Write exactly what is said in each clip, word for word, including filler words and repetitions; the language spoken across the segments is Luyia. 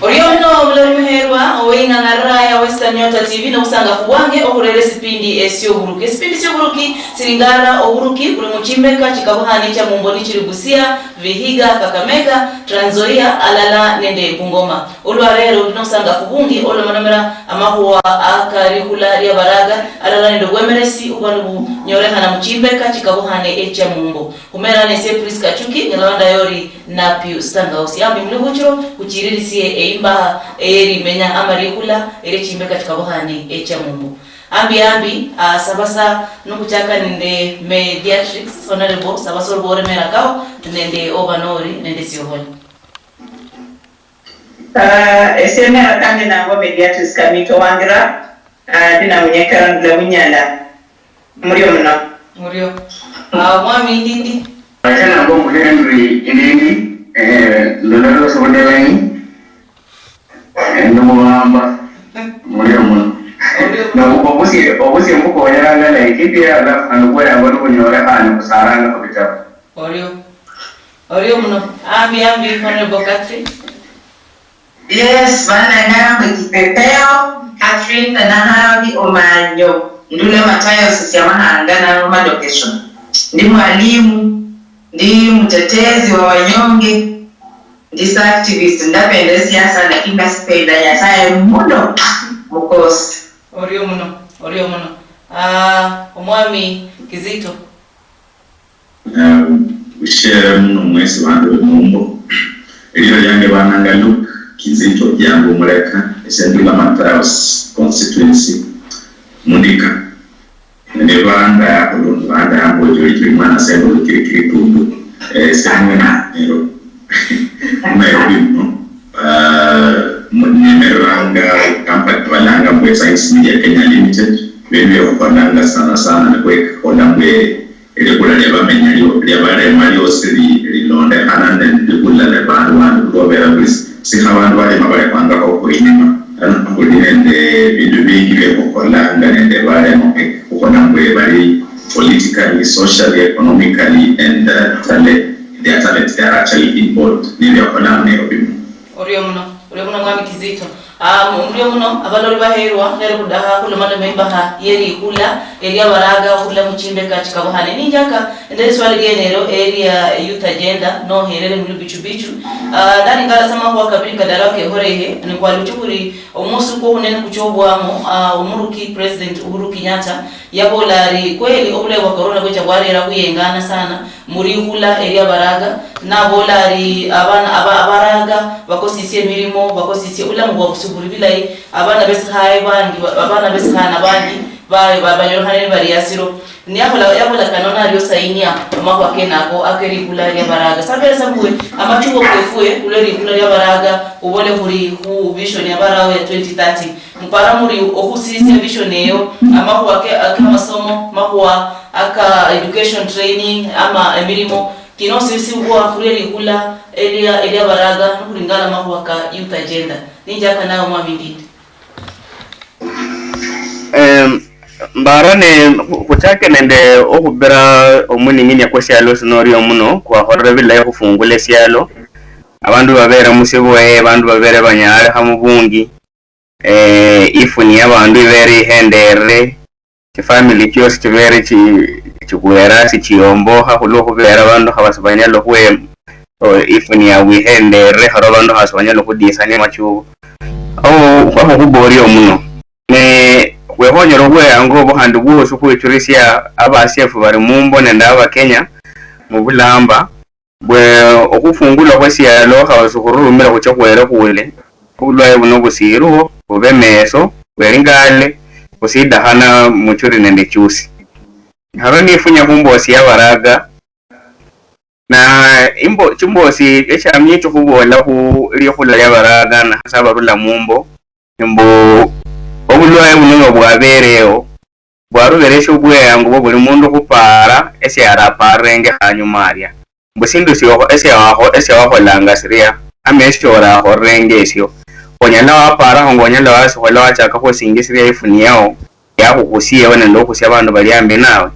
Orio muno omulori muherwa ow'eing'ang'arira ya Western Nyota T V, nobusangafu bwange okhurera esipindi esioburuki. Esipindi sioburuki siringara oburuki buli muchimbeka chikabuhane cha mumbo nichiri Busia, Vihiga, Kakamega, Trans Nzoia, alala nende Bungoma. Olwa lero ndi nobusangafu bungi olomalomera amakhuwa aka likhula lia Baraga, alala nende obwemeresi obuba nibunyolekhana muchimbeka chikabuhane echia mumbo. Khumera nesie Prisca Achuki, nyala wandaya ori Napiu Stangaus. Yambi muli khuchiro khuchiririsie eimbaha eyerimenya ama likhula elie chimbeka chikabukhane echia mumbu. Ambi ambi, ah, saba sa nukhuchaka nende Mediatrix, Honorable, saba sa olubore mera kao nende oba nori nende siohola. Ah, esie mera kange nangwa Mediatrix Kamito Wangira, ah, ndi namunyekera ndula Bunyala. Murio muno. Murio. Ah, Mwami Ndindi. Acha nangwa Henry Ndindi, eh, ndula Lwasa Budelani, eh, ndi Muwamba. Murio muno. Murio muno. Na obusie, obusie mbukoyanga like ipi, alafu khandi bweyangwa nibunyolekhane khusaranga khubitabu. Orio. Orio muno. Ambi, ambi, Honorable Catherine. Yes, bananganga mbu Kipepeo, Catherine Nahabi Omanyo. Ndula Matayos sia Mahanga na Madokesho. Ndi mwalimu, ndi mtetezi wa wanyonge, ndi sa activist, ndapenda siasa, lakini ndasipenda Nyasaye muno, mukosi. Orio muno, orio muno. Ah, Omwami Kizito. Um, bushere muno mwesi bandu bemumbo. Elira lyange bananga Luke Kizito Jambo Muleka, ese ndula Matayos constituency, Mundika. Ne banda yakhulundu banda yambojoijo mwana sendo lukirikiri tundu. Eh, ese mwena nero. Nairobi muno. Ah, mu-, nemereranga company balanga mbwe Science Media Kenya Limited. Bindu byekhukholanga sana sana nikhwekhola mbwe elikula lia bamenya lio-, lia balema liosi li-, lilondekhana nende likula lia bandu bandi khulwobera buli si-, sikha bandu balema balekhwangakho khwinima. Lano khuli nende bindu bingi bia khukholanga nende balema, eh, khukhola mbwe bali politically, socially, economically, and, uh, talent, their talent, they are actually involved. Nibia khukholanga Nairobi muno. Orio muno, orio muno Mwami Kizito. Ah, mu-, murio muno, abaloli baherwa, lero khudaha khulomaloma imbaha ye likhula elia Baraga okhurula muchimbeka chikabuhane. Ninjaka nende liswali lienelo elia Youth Agenda, noherere muli bichubichu. Ah, nalingala sa makhuwa kabili kadala kehorehe, nikwaluchi khuri omusi kwohune nikuchobwamo, ah, omuruki President Uhuru Kenyatta, yabola ari kweli obulayi bwa corona bwecha bwarera khuyengana sana, murikhula elia Baraga, nabola ari abana, aba-, Abaraga bakosisie emirimo, bakosisie obulamu bwabu sibuli bilayi, abana besikhaye bangi, ba-, abana besikhana bangi ba-, ba-, banyolekhane nibali asiro. Niyakhola, yabola kano nario sainia amakhuwa kenako akelikhula lia Baraga. Sabere sabwe amachubo kefwe khulwe likhula lia Baraga, ubole khuli khu vision ya Baraga ya twenty thirty. Mupara muri okhusisia vision eyo, amakhuwa ke-, akamasomo, makhuwa aka education training, ama emirimo, kino sisibwa khulwe likhula elia, elia Baraga, nikhulingana amakhuwa ka Youth Agenda. Ninjaka nawe Mwami Ndindi. Em, mbara ne khu-, khuchake nende okhubira omuning'inia kwesialo sino orio muno, kwakholere bilayi khufungula esialo. Abandu babere musiboye, abandu babere banyalekha mubungi. Eh, ifuni yabandu ibere ihenderere, chifamily chiosi chibere chi-, chikwera sichiombokha khulwokhubera abandu khaba sibanyala khwe-, o, ifuni yabwe ihenderere, kharo abandu khaba sibanyala khudisania amachubo. Ao, khwakho khuborio muno. Ne khwekhonyera obweyango obo khandi bwosi khwechurisia abasiefu bari mumbo nende Abakenya mubulamba. Mbwe okhufungulwa khwesialo khaba sikhururumira khucha khwere khule, obulwaye buno busiriho, bube meso, bweri ngale, busidakhana muchuri nende chusi. Haro nifunya khumbosi ya Baraga, na imbo-, chimbosi echami echo khubola khu likhula lia Baraga, na hasa barula mumbo, mbu obulwaye buno nobwabereho, bwarubereshe obweyango bwa buli mundu khupaara esiarapaarenge hanyuma aria, mbu sindu siokho-, esiawakho-, esiawakholanga siria, ama esiorakhorerenge esio. Onyala wapaarakho nga onyala wasikhola wachaka khusingisiria ifuni yao, yakhukhusia ewe nende okhusia abandu bali ambi nawe.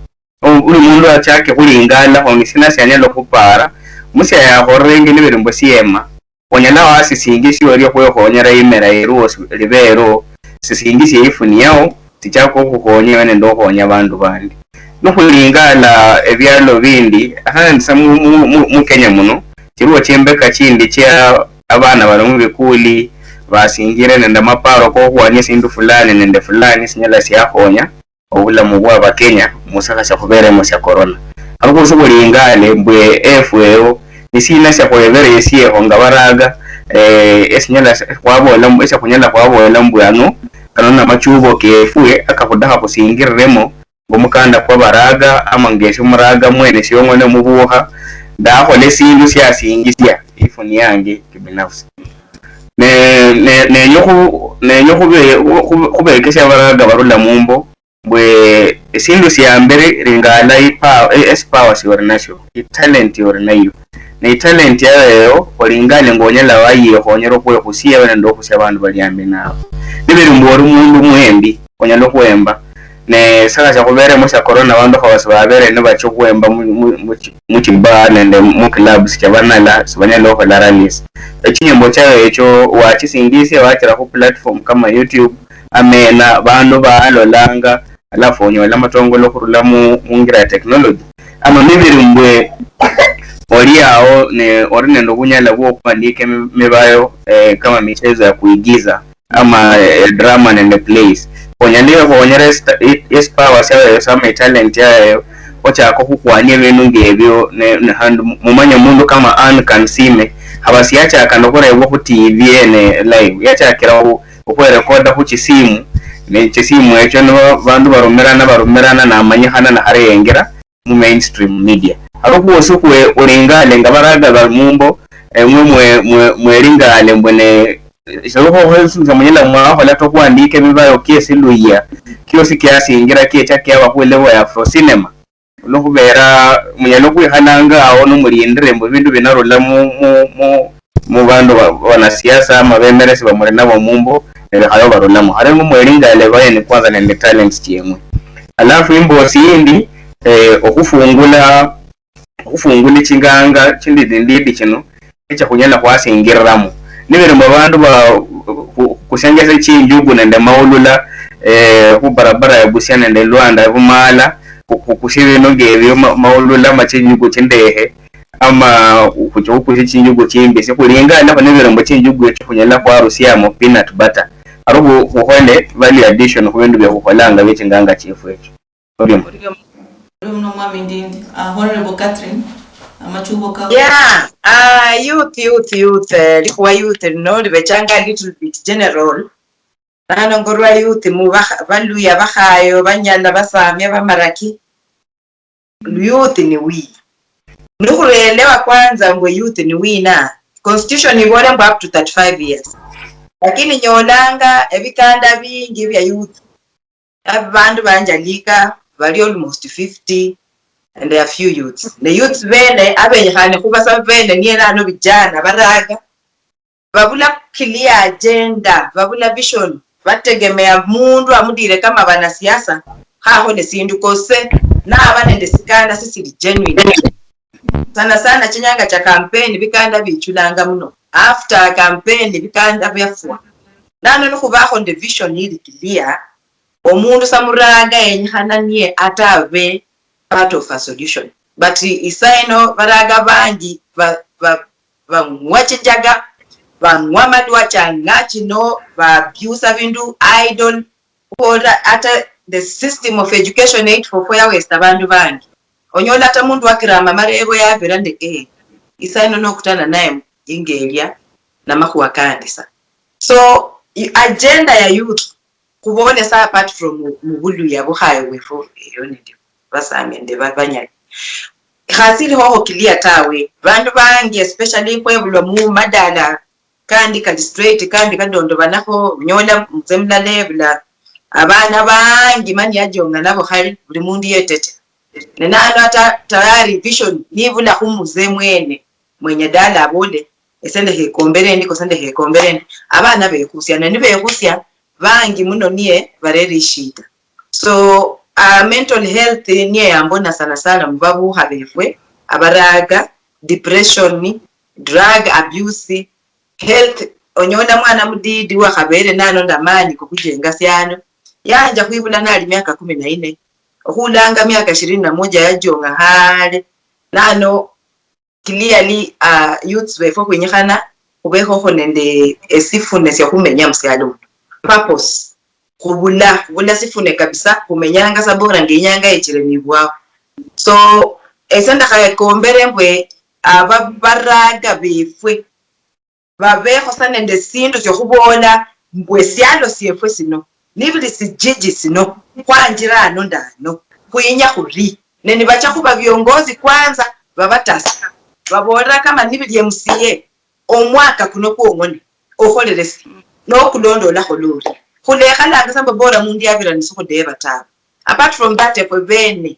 Buli mundu achake khulingala khongi sina sianyala khupaara, musia yakhorerenge nibiri mbu siema. onyala wasisingisia orio khwekhonyera imera eruo si- libero, sisingisia ifuni yao, sichaka okhukhonya ewe nende okhukhonya abandu bandi. Nikhulingala ebialo bindi, hasa nende sa mu, mu, mu, mu Kenya muno, chiliwo chimbeka chindi chia abana bali mubikuli basingire nende amaparo kokhwania esindu fulani nende fulani sinyala siakhonya obulamu bwa Bakenya musakha sia khuberemo sia corona. Khalukusi bulingale mbwe efweo nisina sia khwebere esieho nga baraga, eh, esinyala khwabola mbu- esia khunyala khwabola mbu ano kano namachubo kefwe akakhudakha khusingiriremo ngomukanda kwa baraga ama ngesi muraga mwene siong'one mubukha ndakhola esindu siasingisia ifuni yange kibinafsi. Ne- ne- nenya khu- nenya khube- khu- khubekesia abaraga barula mumbo mbwe esindu siambere lingala ipa- e- esipower siori nasio, italent yori nayo. Ne italent yayo olingale nga onyala wayekhonyera okhwekhusia ewe nende okhusia abandu bali ambi nawe. Nibiri mbu ori mundu mwembi onyala okhwemba, ne sala siakhuberemo sia corona abandu khaba sibabere nibacha okhwemba mu- mu- mu- muchibar nende muclub sicha banala sibanyala okhola rallies. Echinyimbo chayo echo wachisingisia wachira khu platform kama YouTube, amena bandu balolanga, alafu onyola amatongolo khurula mu- mungira ya technology. Ama nibiri mbwe oli awo ne ori nende obunyala bwokhwandika emi- mibayo, eh, kama michezo ya kuigiza ama, eh, drama nende plays. Onyala ekhonyera esi- i- esipower siayo sama italent yayo ochaka okhukwania ebindu ngebio ne- ne- handi mu- mumanye omundu kama Anne Kansiime haba siyachaka nokhurebwa khu T V ene live, yachakira khu- okhwerekoda khu chisimu, ne chisimu echo nibo bandu barumirana barumirana namanyikhana nakhare yengira mu mainstream media. Aro khwosi khwe oringale nga baraga bari mumbo, emwe mwe- mwe- mweringale mbwe ne- sirukho khwesunza munyala mwakhola to khwandika emibayo kiesi luya kiosi kiasingira kiecha kiaba khu level ya Afro cinema. Olwokhubera munyala okhwikhalanga awo nomulindire mbu ebindu binarula mu- mu- mu- mubandu ba- banasiasa ama bemeresi bamuli nabo mumbo, nebikhaya obarulamo. Khale ngumwelingale baye ni kwanza nende talents chiemwe. Alafu imbosi yindi, eh, okhufungula okhufungula chinganga chindidi ndidi chino echa khunyala khwasingiriramo. Nibiri mbu abandu ba- khu- khukusengese chinjugu nende maulula, eh, khu barabara ya Busia nende Luanda Bumala, khu- khukusia ebindu ngebio ma- maulula ama chinjugu chindehe, ama khucha khukusia chinjugu chimbisi, khulingane khu nibiri mbu chinjugu echo khunyala khwarusiamo peanut butter. Ari khu- khukhole value addition khu bindu bia khukholanga bia chinganga chiefu echo. Orio muno. Orio muno, Mwami Ndindi. Ah, Honorable Catherine, amachubo ka- Yeah, ah, youth, youth, youth, eh, likhuwa youth lino libechanga a little bit general. Nano ngolwa youth mu bakha- baluya bakhayo banyala basamia bamaraki. Youth ni wi. Nikhurelewa kwanza mbwe youth ni wina. Constitution ibola mbu up to thirty-five years. Lakini nyolanga ebikanda bingi bya youth. Abandu banjalika bali almost fifty and a few youths. Ne youths bene abenyikhane khuba sa bene niye nano vijana baraga. Babula clear agenda, babula vision, bategemea mundu amudire kama banasiasa, khakhole sindu kose, naba nende sikanda sisili genuine. Sana sana chinyanga cha campaign, bikanda bichulanga muno. After campaign, bikanda byafwa. Nano nikhubakho nende vision ili clear, omundu samuraga yenyikhana niye ata abe part of a solution. But isaino baraga bangi ba, ba, bang'wa chijaga, bang'wa amalwa chang'achino, babyusa bindu idle, khubola ata the system of education eight four four yawesta abandu bangi. Onyola ata mundu wakirama amarebo yabira nde, eh, isaino nokutana naye ingelia namakhuwa kandi sa. So, i- agenda ya youth khuboole sa apart from mu- mubuluya bukhaye bwefu eyo nende basame nende ba- banyali. Khasi ilikhokho clear tawe. Bandu bangi especially khwebulwa mu madala kandi kali straight kandi kadondobanakho, onyola mutse mulala ebula abana bangi mani yajonga nabo khali buli mundu yetete. Ne nano ata tayari vision nibula khumuze mwene mwenye dala abole ese ndekhekombere ndi kose ndekhekombere ndi. Abana bekhusia ne nibekhusia bangi muno niye barera ishida. So uh, mental health niye yambona sana sana mubabukha befwe abaraga, depression, drug abuse, health, onyola mwana mudidi wakhabere nano ndamani kokhujenga sialo, yanja khwibula nali miaka kumi na ine, okhulanga miaka ishirini na moja yajong'a hale. Nano clearly, uh, youths befwe khwinyikhana khubekhokho nende esifune sia khumenya musialo muno. Purpose. Khubula, khubula sifune kabisa, khumenyanga sa bora nga inyanga yechire nibwao. So, ese ndakhakombere mbwe aba baraga befwe babekho sa nende sindu siokhubola mbwe sialo siefwe sino, nibili sijiji sino, khwanjira ano ndano, khwinya khuri. Ne nibacha khuba viongozi kwanza, babatasa. Babolera kama nibili M C A, omwaka kuno kwong'one, okholere si, nokulonda olakhola ori. Khulekhalanga sa mbu bora mundu yabira nisikhudeba tawe. Apart from that, efwe bene,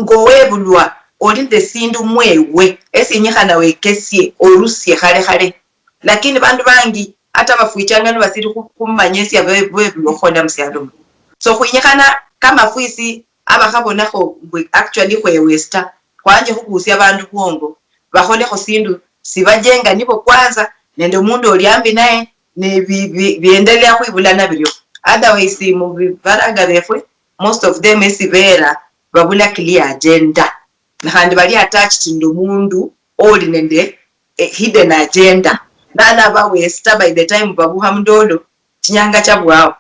ngowebulwa, oli nende sindu mwewe, esinyikhana wekesie, orusie khale khale. Lakini bandu bangi, ata bafwichanga nibasiri khu-, khumanya esia be-, bebulwa khukhola musialo muno. So, khwinyikhana kama fwisi, abakhabonakho mbwe actually khwewesta, khwanje khukusia bandu bwongo, bakholekho sindu sibajenga nibo kwanza, nende omundu oli ambi naye, ne bi-, bi-, biendelea khwibulana birio. Otherwise, mu bi-, baraga befwe, most of them esibera babula clear agenda. Khandi bali attached nende omundu oli nende, eh, hidden agenda. Nalaba westa by the time babuha mundolo, chinyanga chabwao.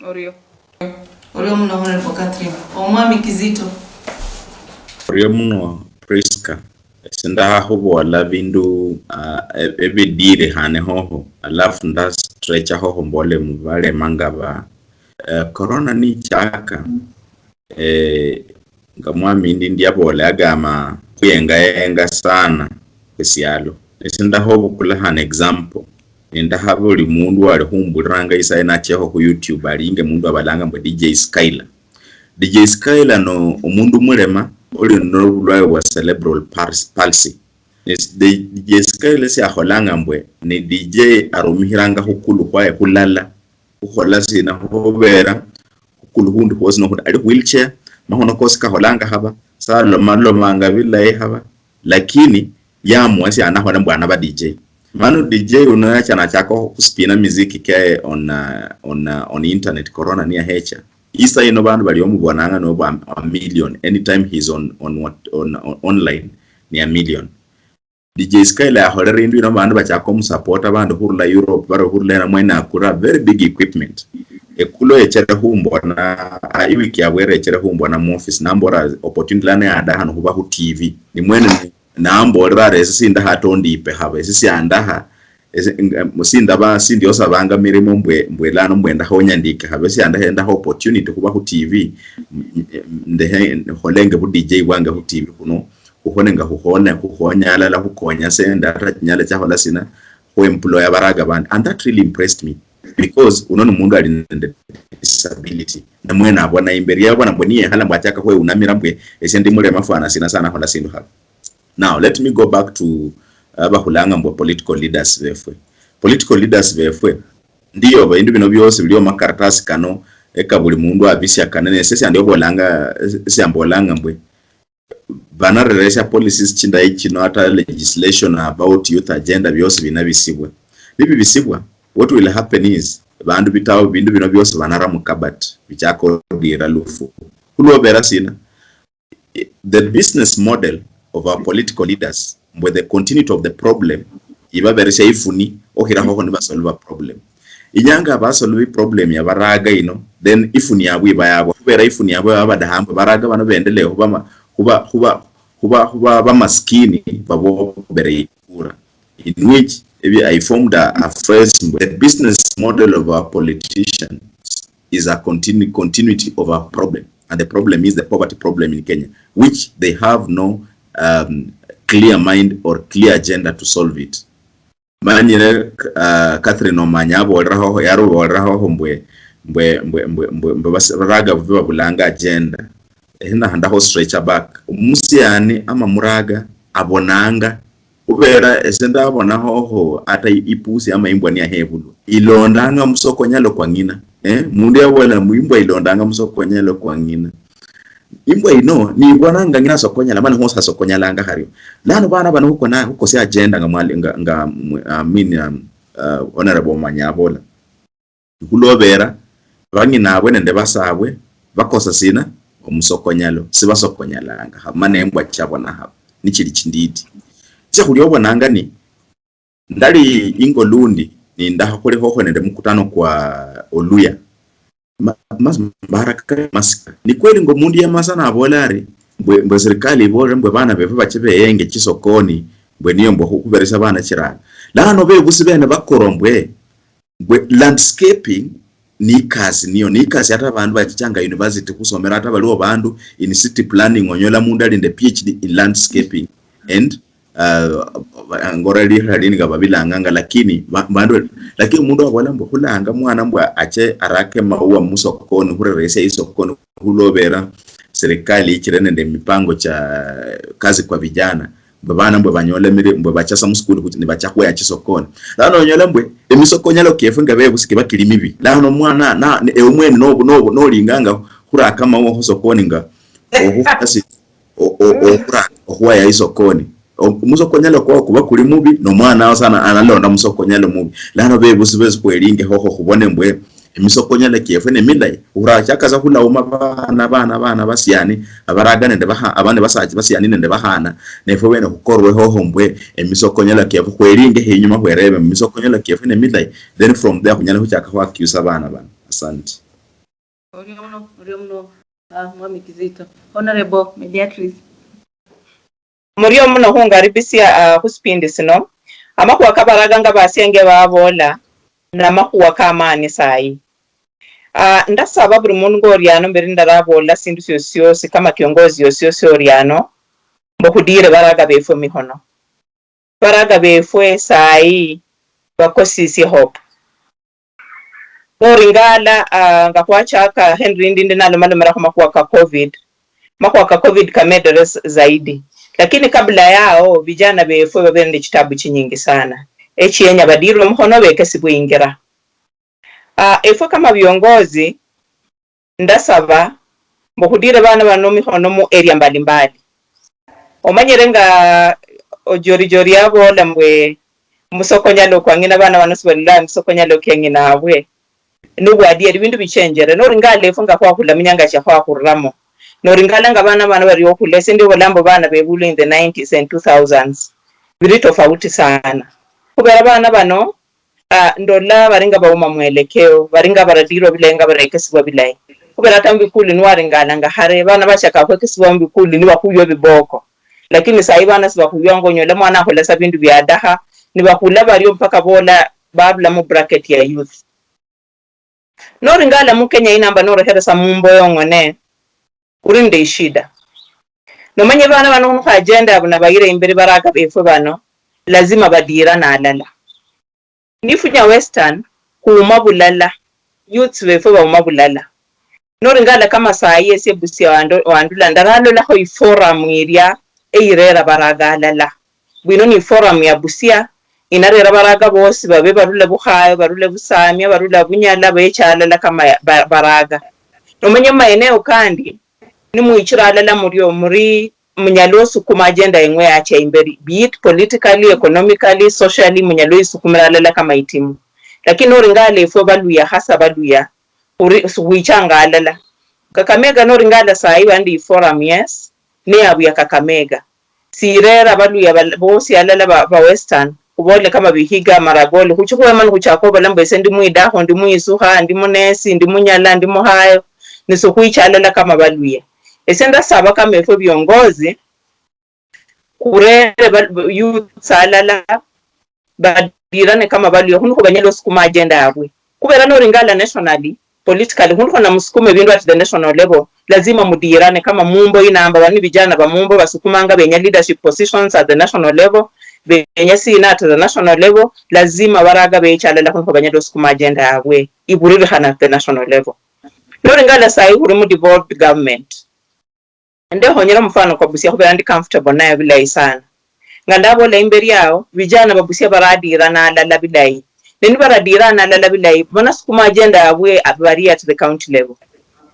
Orio. Orio muno, Honorable Catherine. Omwami Kizito. Orio muno, Prisca. Ese ndakha khubola bindu, ah, e-, ebidire khane hoho, alafu ndastretcha hoho mbole mubalema nga ba, eh, corona nichaka, eh, nga mwami ndi ndiabola agama khuyengayenga sana khusialo. Ese ndakha obukula khane example. Nendakha buli mundu wali khumbuliranga isayi nachekho khu YouTube alinge mundu abalanga mbwe D J Skyler. D J Skyler no omundu mulema oli nobulwaye bwa cerebral pars-, palsy. Ne s-, D J Skyler siakholanga mbwe ni D J arumikhiranga khukulu khwaye khulala khukhola sina, khubera khukulu khundi khwosi nokhuli ali wheelchair, makhono kosi kakholanga khaba, salomalomanga bilayi khaba, lakini yamuwa sianakhola mbwe anaba D J. Manu D J uno yacha nachaka khuspina miziki ke on, uh, on, uh, on internet, corona niyahecha. Isa ino bandu bali omubonanga nobo a, a million anytime he's on, on what, on, on online, ni a million. D J Skyler yakholera indu ino, bandu bachaka omusapota, bandu khurula Europe, bari khurula ena mwene akura very big equipment. Ekulo echere khumbona, ah, iwiki yabwere echere khumbona mu office, nambora opportunity lano yadaha nokhuba khu T V. Ni mwene ni-, nambolera ari esi sindaha ata ondipe haba, esi siandaha, esi, nga-, sindaba, sindiosabanga mirimo mbwe, mbwe lano mbwe ndaha onyandike haba, esi andaha, endaha opportunity khuba khu T V, m-, m-, ndehe, kholenge bu D J bwange khu T V khuno, khukhone nga khukhone, khukhonya alala, khukonya sende, ata chinyala chiakhola sina, khu employer baraga bandi. And that really impressed me, because uno ni mundu ali nende disability. Na mwene abona imberi yabona mbwe niyekhala mbwe achaka khweunamira mbwe, "Ese ndi mulema fwana sina sana khola sindu haba." Now, let me go back to, uh, bakhulanga mbwe political leaders befwe. Political leaders befwe, ndiyo, bindu bino biosi bili mumakaratasi kano, eka buli mundu abisia kane, ne ese siandi obolanga, siambolanga mbwe, banareresha policies chindayi chino, ata legislation about youth agenda, biosi bina bisibwe. Nibi bisibwa, what will happen is, bandu bitawo bindu bino biosi banara mukabati, bichaka odira lufu. Khulwobera sina, the business model of our political leaders, mbwe the continuity of the problem, ibaberesha ifuni, okhirakhokho nibasolve problem. Inyanga basolve problem yabaraga ino, then ifuni yabwe iba yabwe. Khubera ifuni yabwe baba badaha mbwe baraga bano bendelee khuba ma-, khuba, khuba, khuba, khuba bamaskini babobere ikura. In which, ebi-, I formed a, a phrase mbwe, the business model of our politicians is a continu-, continuity of a problem. And the problem is the poverty problem in Kenya, which they have no, um, clear mind or clear agenda to solve it. Manyire, uh, Catherine Omanya aboleraho, yaruboleraho mbwe, mbwe, mbwe, mbwe, mbwe, mbwe bas-, baraga bubi babulanga agenda. Ehina handaho stretcher back. Omusiani ama muraga abonanga. Khubera ese ndabonahoho ata i-, ipusi ama imbwa niyahebulwa. Ilondanga musokonyalo kwa ng'ina. Eh, mundu yabola mbu imbwa ilondanga musokonyalo kwa ng'ina. Imbwa ino, nibonanga ngina sokonyala, mani hosi hasokonyalanga hario. Lano bana bano hukona, hukosia agenda nga mwali, nga, nga, mwe-, I mean, um, uh, Honorable Omanya abola. Hulobera, bang'inabwe nende basabwe, bakosa sina, omusokonyalo, sibasokonyalanga, hama nembwa chabona haba, nichili chinditi. Cha huliobonanga ni, ndali ingo lundi, nindaha khuliho khwe nende mukutano kwa Oluya. Ma-, mas-, mbaraka masika. Ni kweli ngo mundu yamasa nabola ari, mbwe, mbwe serikali ibole mbwe bana befu bache beyenge chisokoni, mbwe niyo mbwe khu-, khuberesa bana chirala. Lano bebusi bene bakoro mbwe, mbwe landscaping ni ikasi niyo, ni ikasi hata abandu bachichanga university khusomera, hata baliwo bandu in city planning onyola mundu ali nende P H D in landscaping and, uh, ngora lira lini nga babilanganga, lakini ba-, bandu, lakini mundu abola mbu khulanga mwana mbu ache arake maua musokoni, khureresia isokoni, khulobera serikali ichire nende mipango cha kazi kwa vijana, mbwe bana mbwe banyola miri, mbwe bachasa muskuli khuchi-, nibacha khweya chisokoni. Lano onyola mbwe emisokonyalo kiefu nga bebusi kiba kili mibi. Lano mwana, na, ne-, ewe mwene nobu-, nobu-, nolinganga khuraka maua khusokoni nga okhufasi o-, o-, okhura-, okhwaya isokoni. O-, musokonyalo kwao kuba kuli mubi, nomwana ao sana analonda musokonyalo mubi. Lano bebusi besi khwelinge hoho khubone mbwe emisokonyalo kiefwe ne milayi. Khurachaka sa khulauma bana, bana, bana basiani, abaraga nende baha-, abandi basacha basiani nende bahana, nefwe bene khukorwe hoho mbwe emisokonyalo kiefwe khwelinge inyuma khwerebe emisokonyalo kiefwe ne milayi. Then from there khunyala khuchaka khwakiusa bana bano. Asante. Orio muno, orio muno, ah, Mwami Kizito. Honorable Mediatrice. Murio muno khungaribisia, ah, khusipindi sino. Amakhuwa kabaraga nga basienge baboola, namakhuwa kamaani sayi. Ah, ndasaba buli mundu ngoriano mberi ndaraboola sindu siosi siosi, kama kiongozi yosi yosi oriano, mbu khudiire baraga befwe mikhono. Baraga befwe sayi bakosisye hope. Noringala, ah, nga khwachaka Henry ndi, ndi nalomalomera khumakhuwa ka covid, makhuwa ka covid kamedere s-, zaidi. Lakini kabla yao, vijana befwe babere nende chitabu chinyingi sana. Echienya badirwe mukhono bekesibwe ingira. Ah, efwe kama viongozi, ndasaba mbu khudire bana bano mikhono mu area mbalimbali. Omanyire nga Ojorijori abola mbwe musokonyalo kwang'ina, bana bano sibalula musokonyalo keng'inabwe. Nobwadieri, bindu bichenjere. Noringala efwe nga khwakhula munyanga chia khwakhuliramo. Noringala nga bana bano bari okhula, ese ndi obola mbu bana bebulwe in the nineties and two thousands. Biri tofauti sana. Khubera bana bano, ah, ndola bari nga bauma mwelekeo, bari nga baradirwa bilayi, nga barekesibwa bilayi. Khubera hata mubikuli niwaringalanga hare, bana bachaka khwekesibwa mubikuli nibakhuywa biboko. Lakini sahi bana sibakhuywa, onyola mwana akhola sa bindu biadaha, nibakhula bario mpaka bola babula mu bracket ya youth. Noringala mu Kenya ino amba noreheresa mumbo yong'one, uri nende ishida. Nomanye bana bano khunu kha agenda yabu nabayira imberi baraga befwe bano, lazima badirane alala. Nifunya Western, khuuma bulala, youths befwe bauma bulala. Noringala kama sayi esie Busia wandu-, wandula, ndaralolakho iforum iria eyirera baraga alala. Bwino ni forum ya Busia, inarera baraga bosi babe barule Bukhayo, barule Busamia, barule Bunyala, becha alala kama ya-, ba-, baraga. Nomanye mu maeneo kandi, nimwichira alala murio, muri munyala osukuma agenda yeng'we yacha imberi, be it politically, economically, socially, munyala oisukumira alala kama itimu. Lakini noringala efwe Baluya, hasa Baluya, uri-, sikhwichanga alala. Kakamega noringala sahi bandi forum, yes, neyabu ya Kakamega. Sirera Baluya bal-, bosi alala ba, ba Western, khubole kama Vihiga, Maragoli, khuchikhwema nikhuchaka obola mbu ese ndi mwidakho, ndi mwisukha, ndi munesi, ndi munyala, ndi muhayo, nisikhwicha alala kama Baluya. Ese ndasaba kama efwe viongozi, khurere ba-, youths alala, badirane kama Baluya, khunu khubanyala osukuma agenda yabwe. Khubera noringala nationally, politically, khunu khona musukuma ebindu at the national level, lazima mudirane kama mumbo inamba, bani vijana ba mumbo basukumanga benya leadership positions at the national level, benya sina at the national level, lazima baraga becha alala khunu khubanyala osukuma agenda yabwe, iburirikhana at the national level. Noringala sahi khuli mu devolved government. Ndekhonyera omufano kwa Busia khubera ndi comfortable nayo bilayi sana. Nga ndabola imberi awo, vijana ba Busia baradirana alala bilayi. Ne nibaradirana alala bilayi, bona sukuma agenda yabwe bari at the county level.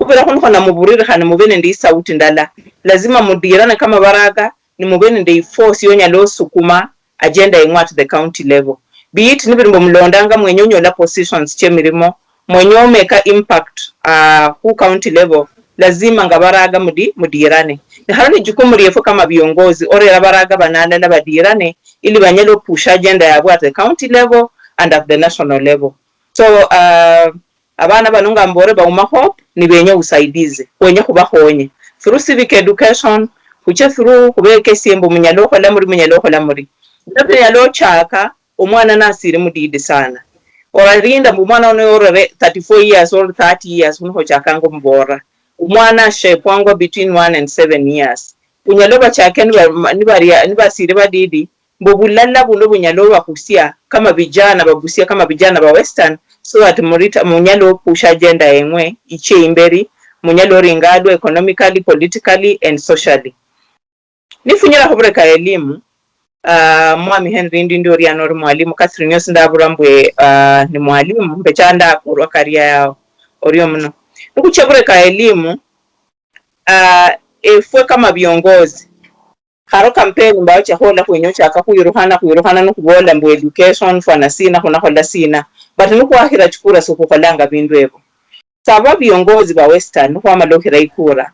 Khubera khunu khona muburire khandi mube nende isauti ndala. Lazima mudirane kama baraga, ni mube nende iforce yonyala osukuma agenda yeng'we at the county level. Be it nibiri mbu mulondanga mwenya onyola positions chemirimo, mwenya omeka impact, ah, khu county level, lazima nga baraga mudi-, mudirane. Ne khalo ni jukumu liefwe kama viongozi, orera baraga bano alala badirane, ili banyale opusha agenda yabwe at the county level and at the national level. So, ah, abana bano nga mbore bauma hope, nibenya obusaidizi, khwenya khubakhonye. Through civic education, khuche through, khubekesie mbu munyala okhola muri, munyala okhola muri. Nabyo nyala ochaka, omwana nasiri mudidi sana. Oralinda mbu omwana ono yorere thirty-four years or thirty years, khuno khochakanga omuborera. Omwana ashepwangwa between one and seven years. Unyala obachake niba-, nibaria-, nibasiri badidi, mbu bulala buno bunyala obakusia kama vijana, babusia kama vijana ba Western, so that murita-, munyala opusha agenda yeng'we iche imberi, munyala oringalwa economically, politically and socially. Nifunyira khubure ka elimu, ah, Mwami Henry Ndindi oria nori mwalimu, Catherine Nyosi ndabura mbwe, ah, ni mwalimu, mbecha ndakurwa karia yao, orio muno. Nikucha bure ka elimu, ah, efwe kama viongozi, kharo campaign mbawo chakhola khwenya ochaka khwirukhana, khwirukhana nikhubola mbu education, fwana sina, khunakhola sina. But nikhwakhira chikura sikhukholanga bindu evo. Saba viongozi va Western, nikhwamala okhira ikura,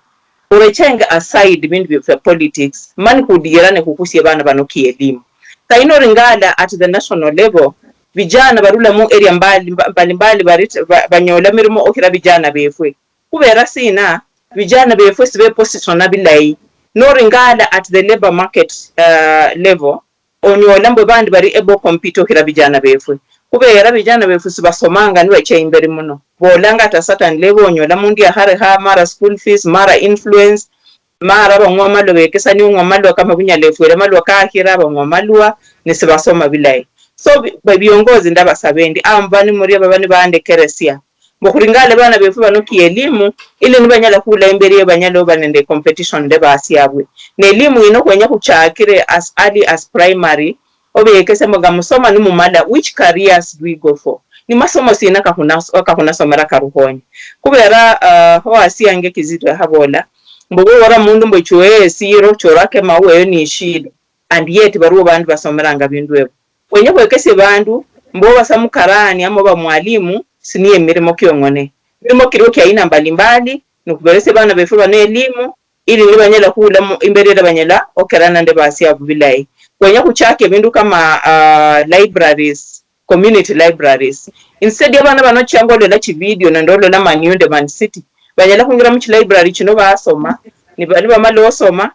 khurechenge aside vindu vya, vya politics, mani khudiirane khukusie vana vano kielimu. Saino Lingala at the national level, vijana varula mu area mbali, mba-, mbalimbali vari-, va-, vanyola mirimo okhira vijana vefwe. Khuvera sina, vijana vefwe sivepositiona vilayi. No Lingala at the labor market, uh, level, onyola mbu bandi bari able compete okhira vijana vefwe. Khuvera vijana vefwe sivasomanga nivacha imberi muno. Volanga ata certain level onyola mundu yakharekha mara school fees, mara influence, mara vang'wa malwa vekesania ong'wa malwa kama vunyala efwere malwa kakhira, vang'wa malwa, nisivasoma vilayi. So, vi-, vi-, viongozi ndavasava endi, amba nimuria vava nivandekeresia. Mbu khuringale bana befu bano kielimu, ili nibanyala khula imberi eyo banyala oba nende competition nende basiabwe. Ne elimu yino khwenya khuchakire as early as primary, obekese mbu nga musoma nimumala, which careers do we go for? Ni masomo sina kakhuna-, kakhunasomera karukhonye? Khubera, ah, owasiange Kizito yakhabola, mbu bubora mundu mbu chwe esiro, chorake maua eyo ni shida. And yet baliwo bandu basomeranga bindu ebyo. Khwenya khwekesie bandu mbu oba sa mukarani ama oba mwalimu, siniye emirimo kiong'one. Mirimo kiliwo kia aina mbalimbali, nikhuberesie bana befu bano elimu, ili nibanyala khula mu-, imberi ela banyala okerana nende basiabu bilayi. Khwenya khuchake ebindu kama, ah, libraries, community libraries. Instead ya bana bano changa olola chividio nende olola Man U nende Man City, banyala khwingira muchi library chino basoma, niba-, nibamala osoma,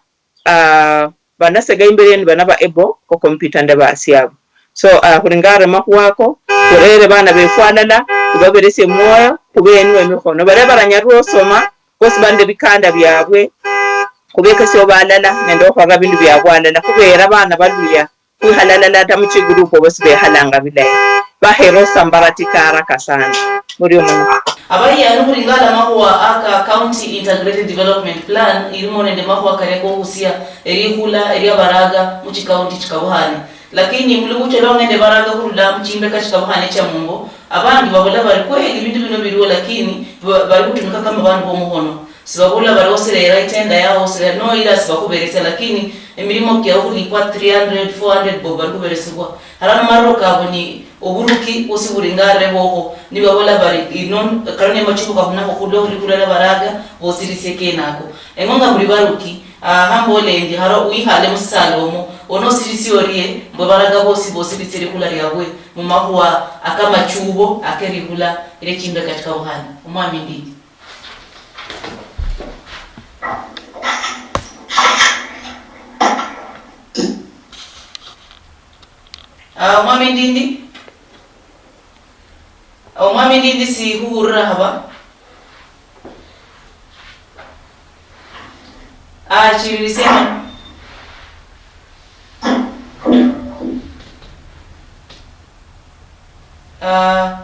ah, banasega imberi ni banaba able okompita nende basiabo. So, ah, khulingare makhuwa ako, khurere bana befwe alala, khubaberesie mwoyo, khubenywe emikhono. Baria baranyalirwe osoma, bosi bali nende bikanda biabwe, khubekesie oba alala, nende okhukhola bindu biabwe alala, khubera bana baluya, khwikhala alala ata muchigroup obo sibekhalanga bilayi. Bakhera osambaratika haraka sana. Murio muno. Abayiani khuringala amakhuwa aka County Integrated Development Plan irimo nende makhuwa karia kokhusia erikhula eria baraga muchikaunti chikabukhane. Lakini mulubucho lwa ngende baraga khurula muchimbeka chikabukhane cha mumbo, abandu babola bari kweli ebindu bino biriwo lakini ba-, bari khutumika kama bandu bomukhono. Sibabula bari osirera itenda yao, osirera, no ila sibakhuberesia, lakini emirimo kia okhulipwa three hundred, four hundred bob bari khuberesibwa. Hara mumariro kabo ni oburuki osi buri nga arebokho, nibabola bari, ino, kano ne machuku kakhunakho khulwa khuli khulala baraga, bosirisie kenako. Eng'o nga buri baruki, aha mbole endi, hara wikhale musisala omo, onosirisie orie, mbwe baraga bosi bosirisie likula liabwe, mumakhuwa akamachubo, akerikhula, erie chimbeka chikabukhane. Omwami Ndindi. Ah, Omwami Ndindi. Omwami Ndindi sikhuhulira haba. Ah, chiriri sema. Ah,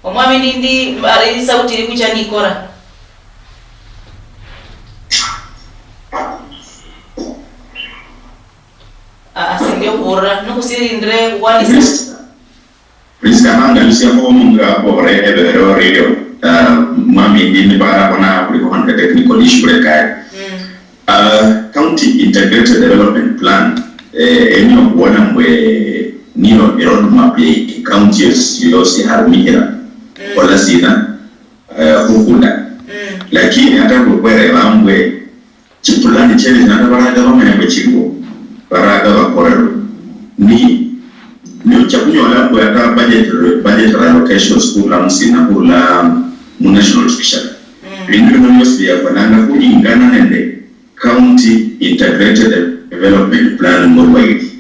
Omwami Ndindi, ah, isauti iri khucha nikora. Ah, ah, singe khuhulira, nikhusirindire khwanisa. Nisikamangalusiakho nga bore ebebere orio, uh, mwami ndini barabona khulikho khandi technical issue lekaye. Uh, county integrated development plan, eh, enyo khubona mbwe niyo roadmap ye county yosi yosi yarumikhira khola sina, eh, khukhula. Lakini ata khukhwereba mbwe chipulani chene chino ata baraga bamanya mbwe chiliwo, baraga bakorerwe. Ni, ni ucha kunyola mbwe ata budget, budgetary allocations khurula musina, khurula mu national treasury. Bindu bino biosi biafananga khulingana nende county integrated development plan ngolwa ili.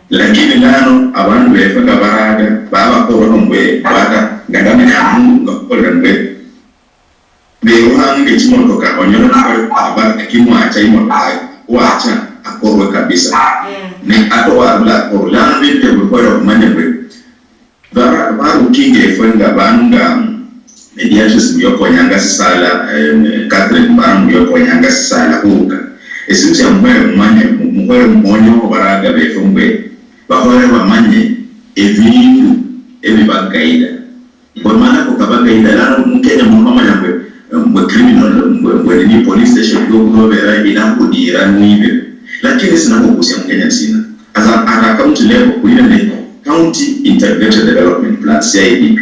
Lakini lano abandu befwe nga baraga babakorwa mbwe bata nga ndamenya mundu nga khukolera mbwe beruhanga nge chimotoka onyola mukore aba kimwacha imotoka wacha akorwe kabisa. Ne ata warula akorwe lano bindu bya buli khwera khumanya mbwe Bara-, barukinga efwe nga bandu nga Mediatrice Muyokonyanga Sisala, eh, Catherine Mbara Muyokonyanga Sisala khuruka. Esindu sia mukhwere mumanye, mu-, mukhwere mumonyeho baraga befwe mbwe, bakhole bamanye ebindu ebibagaida. Mbwe mana ko kabagaida, lano mu Kenya muno bamanya mbwe, mbwe criminal, mbwe, mbwe ni police station, ndio kunobera inakhudira nibe. Lakini sina khukusia mu Kenya sina. As a, at a county level, khuli nende county integrated development plan, C I D P.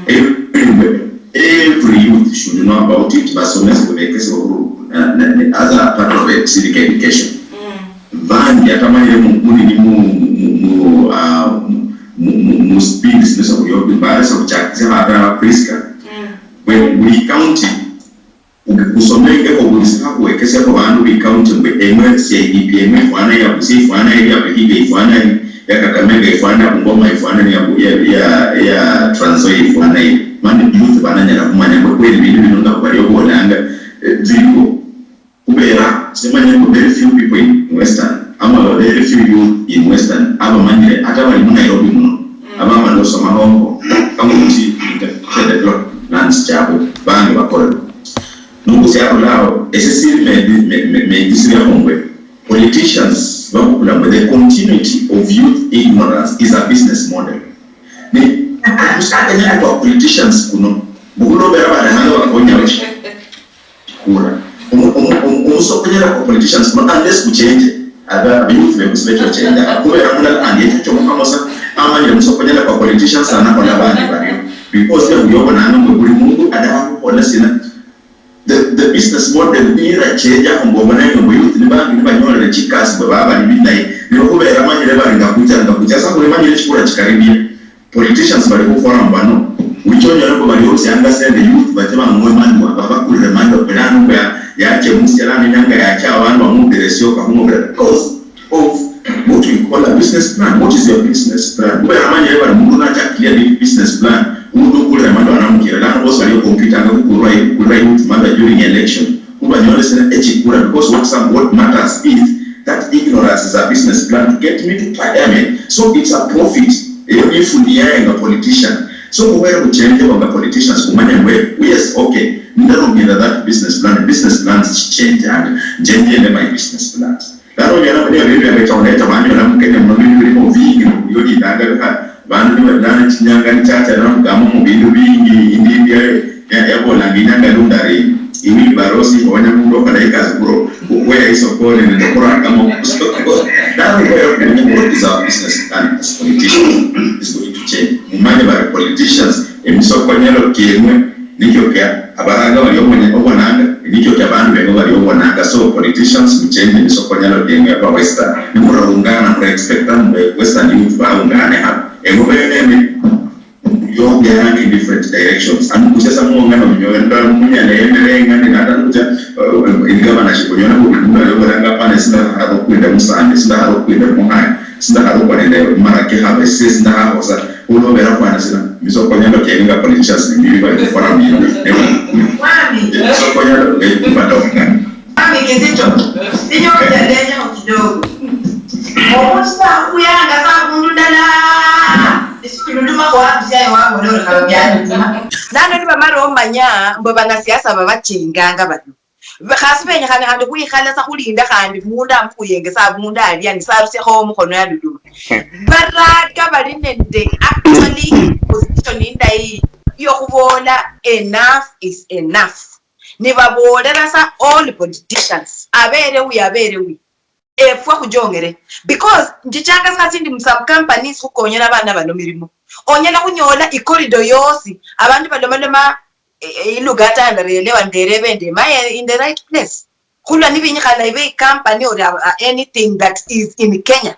Every, every youth should know about it, basomesebwe, bekesebwe khuru-, na, na, na, as a part of a civic education. Bangi atamanyire mu, mu, mu, mu, mu, mu, ah, mu, mu, mu, mu speed sino sa kuyoki, mbare sa kuchakisya hata Prisca. Bwe, buli county Khusomengekho buli sikha khwekesiakho bandu bi county mbu eng'we C I D P eng'we ifwana ya Busia, ifwana ya Vihiga, ifwana ya Kakamega, ifwana ya Bungoma, ifwana ya, ya, ya, ya Trans Nzoia, ifwana ya. Mani youth bananyala khumanya mbu kweli bindu bino nga bali obolanga, eh, biliwo. Khubera, simanya mbu very few people in Western, ama very few youth in Western, abamanyire, ata bali mu Nairobi muno, abamala osoma hongo, county development plans chabwe, bange bakorerwa. Nungu syarulao, ese siri me, me, me, me, ndisiriamo mbwe, politicians bakukula mbwe, the continuity of youth ignorance is a business model. Ni, kusakanyana kwa politicians kuno, bukulo bera barahanga bakonya wechi kura. Omu, omu, omu, omusokonyala kwa politicians kuno, unless kuchenje, aba, aba youth bemusi becho chenja. Kubera mulala kandi echo chomo kamosa, amanyire musokonyala kwa politicians, anakola bandi bario. Because ya uyobo nanga mbwe buli mundu adaha kukola sina, The, the business model nirachenja mbu obonenge mbu youth ni bangi nibanyolere chikasi mbu baba bali bilayi. Nibo khubera manyire bali nga kucha, nga kucha sa khuli manyire chikura chikaribia. Politicians bali khukhola mbu bano. Wicha onyole mbu bali orusianga sende youth bache bang'we malwa, babakulire malwa, bulano mbu ya, yachemusia lano inyanga yacha abandu bamubire esioka khumubira. Because of what we call a business plan. What is your business plan? Khubera amanyire bali mundu nachaka clear big business plan, mundu ukulira madu anamukira, lano bosi bali okompitanga kukulira, kukulira youth mada during election. Kubanyola sina echikura, because what some, what matters is that ignorance is a business plan to get me to parliament. So it's a profit. Eyo nifundi yaye nga politician. So khubera khuchenjebwa nga politicians, khumanya mbu, yes, okay, ndarumira that business plan, business plans chichenjanga. Nje ndiende my business plans. Lano onyala khulia bindu bia becha khulecha banyola mu Kenya muno bindu bilimo bingi nobulia olindanga bikha bandu nibalilana chinyanga nichacha namugamo mu bindu bingi indi india ya- yabolanga inyanga lundari iwili barosi onya mundu okhola ikasi kuro khukhweya isokoni nende khurakamo khusoko. Lano khwera khumanya what is our business plan as politicians is going to change. Mumanye bari politicians emisokonyelo kiemwe nikyo kia abaranga bali obonye-, obonanga, nikyo kia bandu beng'we bali obonanga. So politicians muchenje misokonyalo kieng'we aba Western. Nimuraungana, mura expecta mbu Western youth baungane hano. Eng'we bene eme, you're behind in different directions. Amukusia sa muongana munyola, ndola munyala yemere eng'ani, nata nukucha, uh, in governorship, onyola mbu mundu ali obolanga, "Hapana, sindakhara okwinda musande, sindakhara okwinda muhaya, sindakhara okwa nende marake haba, ese sindakhahosa." Khulobera khwana sina, misokonyalo kienga politicians ni mibi bali khukhola mibi. Mwami. Misokonyalo, eh, badonga. Mwami Kizito, ninyoja lenyaho kidogo. Omuntu sakhuyanga sabundu ndala. Isi ulunduma kwa abisyayo wabona ori khaba byali nduma. Nano nibamala omanya mbu banasiasa babachinganga bano. Khasi benyekhane khandi khwikhala sa khulinda khandi mundu amukhuyenge sa mundu alia ni sarusiakho omukhono yaluluma. Baraga bali nende actually position indayi yokhubola enough is enough. Nibabolera sa all politicians, abere wi, abere wi, efwe khujongere, because njichanga sa sindi mu some companies khukonyera abana bano mirimo. Onyala khunyola icorridor yosi abandu balomaloma, eh, eh, ilugha ata ndarelewa nderebe ndi, am I in the right place? Khulwa nibinyikhana ibe icompany or, uh, anything that is in Kenya,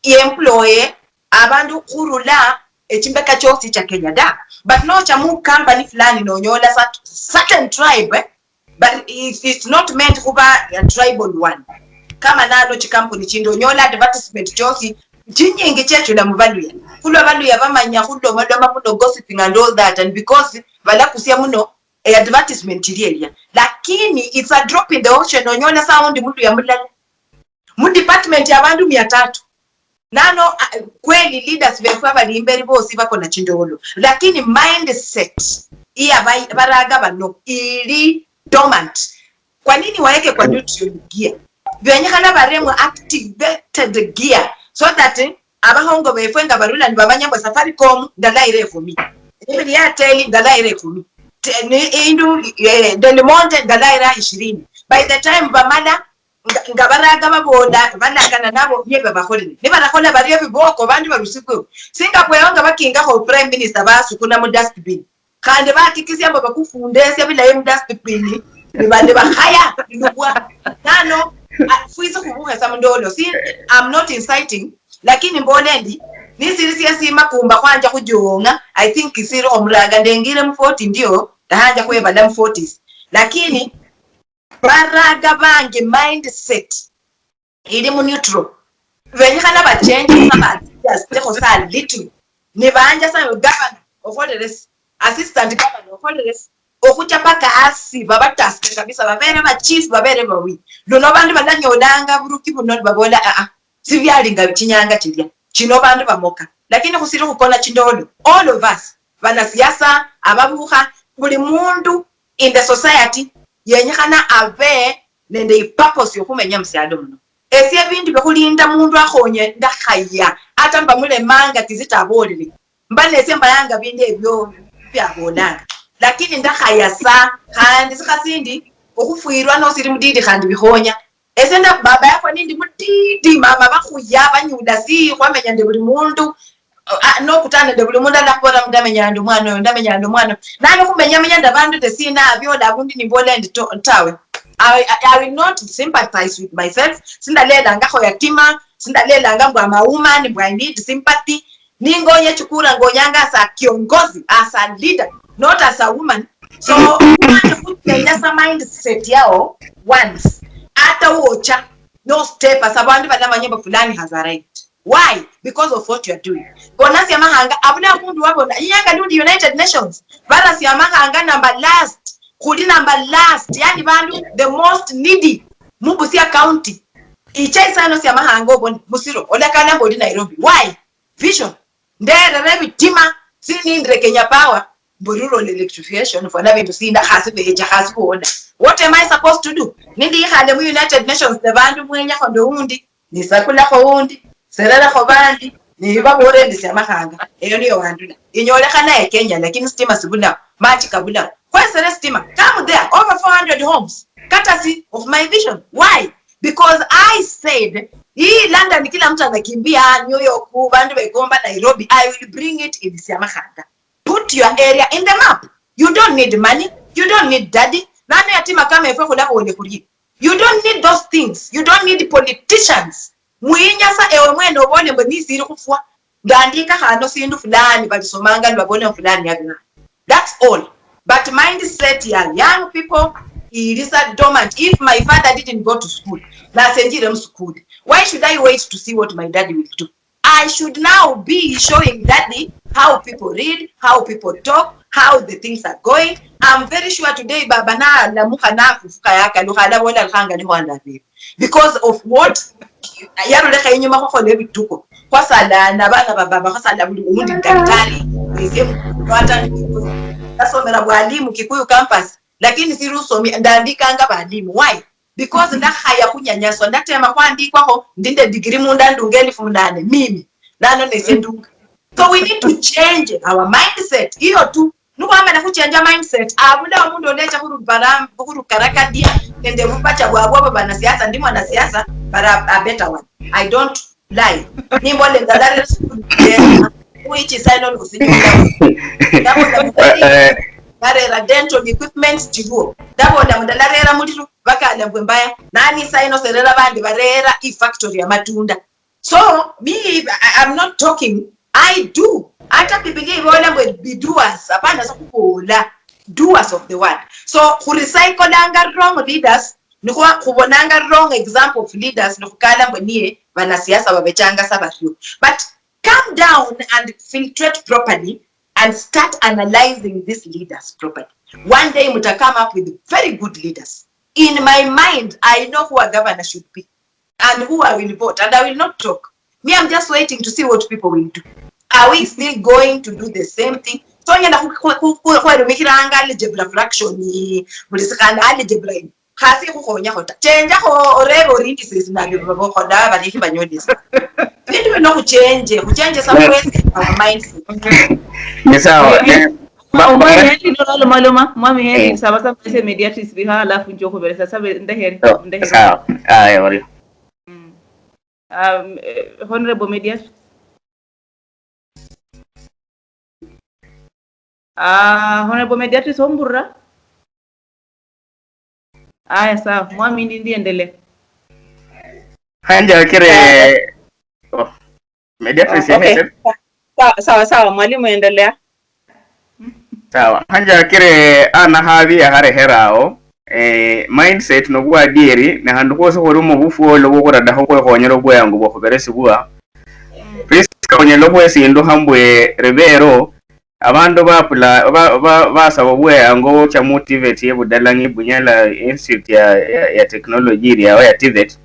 iemploye abandu khurula echimbeka chiosi cha Kenya da. But nocha mu company fulani nonyola sa certain tribe, eh, but it, it's not meant khuba a tribal one. Kama nano chikampuni chindi onyola advertisement chiosi chinyingi chechula mu baluya. Khulwa baluya bamanya khulomaloma muno, gossiping and all that, and because balakusia muno e advertisement ili elia. Lakini it's a drop in the ocean, onyola sa undi muluya mulala mu department ya bandu mia tatu. Nano, ah, kweli leaders befwe abali imberi bosi bakona chindolo, lakini mindset iya ba-, baraga bano ili dormant. Kwa nini waeke kwa neutral gear? Benyekhana baremwe activated gear so that, eh, abahongo befwe nga barula nibamanya mbu Safaricom ndalaira ekhumi, ebili Airtel ndalaira ekhumi, te-, ni indu, eh, Del Monte ndalaira ishirini. By the time bamala nga, nga baraga babola, balakana nabo, niye babakholere. Nibarakhola bario, biboko, bandu barusikwewo. Singapore nga bakingakho prime minister basukuna mu dustbin. Khandi bakikisia mbu bakufundesia bilayi mu dustbin. Niba-, nibakhaya, nilubwa. Nano, ah, fwisi khubukhesa mundolo. Si, I'm not inciting, lakini mbole ndi, nisiri sia sima kumba khwanja khujonga, I think siri omuraga, ndengire mu forty ndio, ndahanja khwebala mu forties. Lakini, baraga bange mindset ili mu neutral. Benyikhana bachenje sa, baadjustekho sa little. Nibanja sa, "Governor, okholere si. Assistant governor, okholere si." Okhucha paka asi, babataske kabisa, babere ba chief, babere bawi. Luno bandu balanyolanga buruki buno, babola, "Ah, ah, sibyali nga chinyanga chilya. Chino bandu bamoka." Lakini khusiri khukona chindolo. All of us, banasiasa, ababukha, buli mundu in the society, yenyikhana abe nende ipurpose yokhumenya musialo muno. Esie ebindu biokhulinda mundu akhonye ndakhaya, ata mba mulemanga kizita abolere. Mba nesie mbayanga bindu ebio byabolanga. Lakini ndakhaya sa, khandi sikha sindi okhufwirwa nosiri mudidi khandi bikhonya. Ese nda baba yakwa nindi mutiti, mama bakhuya, banyuda si, khwamenya nende buli mundu, ah, nokutana nende buli mundu alakhubola mbu ndamenya nende omwana oyo, ndamenya nende omwana oyo. Nali khumenya menya nende abandu nde sina, abiola abundi nimbola endi to-, tawe. I, I, I will not sympathize with myself. Sindalelangakho yatima, sindalelanga mbu I'm a woman, mbu I need sympathy. Ningonya chikura ngonyanga as a kiongozi, as a leader, not as a woman. So, khutenda sa mindset yao once. Ata wocha, no step, as abandu balamanya mbu fulani has arrived. Why? Because of what you are doing. Bona sia mahanga, abula mundu wabona, inyanga luli United Nations, bara sia mahanga number last, khuli number last, yani bandu the most needy, mu Busia County. Icha isano sia mahanga obone, musiro, olekana mbu oli Nairobi. Why? Vision. Nderere ebitima, sinindire Kenya Power, mbu rural electrification, fwana bindu sinda, khasi becha, khasi boda. What am I supposed to do? Nindi ikhale mu United Nations, ne bandu mwenyakho ndo undi, nisakulakho undi, sererakho bandi, nibabola endi sia mahanga. Eyo niyo wandula. Inyolekhana e Kenya, lakini stima sibulao, machi kabulao. Khwesere stima, come there, over four hundred homes, courtesy of my vision. Why? Because I said, hii London kila mtu anakimbia New York, bandu begomba Nairobi, I will bring it in Siamakhanga. Put your area in the map. You don't need money. You don't need daddy. Nani yatima kama efwe khulabole khuri? You don't need those things. You don't need politicians. Muyinyasa ewe mwene obole mbu nisiri khufwa. Ndandika khano sindu fulani, balisomanga nibabola fulani yabina. That's all. But mindset ya young people, it is a dormant. If my father didn't go to school, nasenjire mu school, why should I wait to see what my daddy will do? I should now be showing daddy how people read, how people talk, how the things are going. I'm very sure today baba nalamukha nafufuka yakalukha alabola alikhanga nikhwandabire. Because of what? Yarulekha inyuma khukhola ebituko. Khwasalana, abana ba baba, khwasala buli undi daktari, esie, hata nasomera bwalimu Kikuyu campus. Lakini siri usomi, ndandikanga balimu. Why? Because ndakhaya khunyanyaswa, ndatema khwandikwakho, ndi nde degree munda ndunga elfu munane, mimi, nano nese ndunga. So we need to change our mindset, hiyo tu. Nikhwamala khuchenja mindset, abula omundu olecha khurubara-, khurukarakadia nende bupacha bwabwe obo banasiasa, ndi mwanasiasa, but a, a better one. I don't lie. Nimbola ndalarera sukulu, which is I don't kusinyula. Ndabola mudali, barera dental equipments chiruo. Ndabola mudalarera muliro, bakala mbwe mbaya. Nani saino serera bandi barera i factory ya matunda. So me, I, I'm not talking. I do. Hata Biblia ibola mbwe be doers, hapana sa kubola. Doers of the word. So khurecyclanga wrong leaders, nikho khubonanga wrong example of leaders, nikhukala mbwe niye banasiasa babechanga sa bario. But come down and filtrate properly and start analyzing these leaders properly. One day muta come up with very good leaders. In my mind, I know who a governor should be and who I will vote, and I will not talk. Me, I'm just waiting to see what people will do. Are we still going to do the same thing? So nyenda khu-, khu-, khu-, khu-, khwerumikhiranga algebra fraction, buli sikhana algebra ino. Khasi ikhukhonyakho ta. Chenjakho orebe ori indices nabyo babokhola, balekhi banyolesa. Bindu bino khuchenje, khuchenje some ways in our mindset. Ni sawa. Eh, ba-, ba-, Mwami Henry, nolomaloma, Mwami Henry, eh, saba, saba ese mediatrix biha, alafu nje okhuberesa, sabe, ndehere, oh, ndehere. Sawa. Aya, orio. Mm. Um, eh, Honorable Mediatrix. Ah, Honorable Mediatrix, ombulira? Aya, sawa. Mwami, ndi, ndi endelea. Hanjakire, oh, Mediatrix, ah, okay, yahesere? Sa-, sawa, sawa, sawa, mwalimu, endelea. Sawa. Hanjakire ana habi yaharehera ao, eh, mindset nobwadieri, ne handi khwosi khuli mubufwolo bwokhuradaho khwekhonyera obweyangu bwokhuberesibwa. Prisca, onyala okhwesindukha mbwe ribero, abandu bapula-, ba-, ba-, basaba obweyango bocha mu TVET ye Budalang'i, Bunyala Institute ya, ya, ya Technology iri awo ya TVET.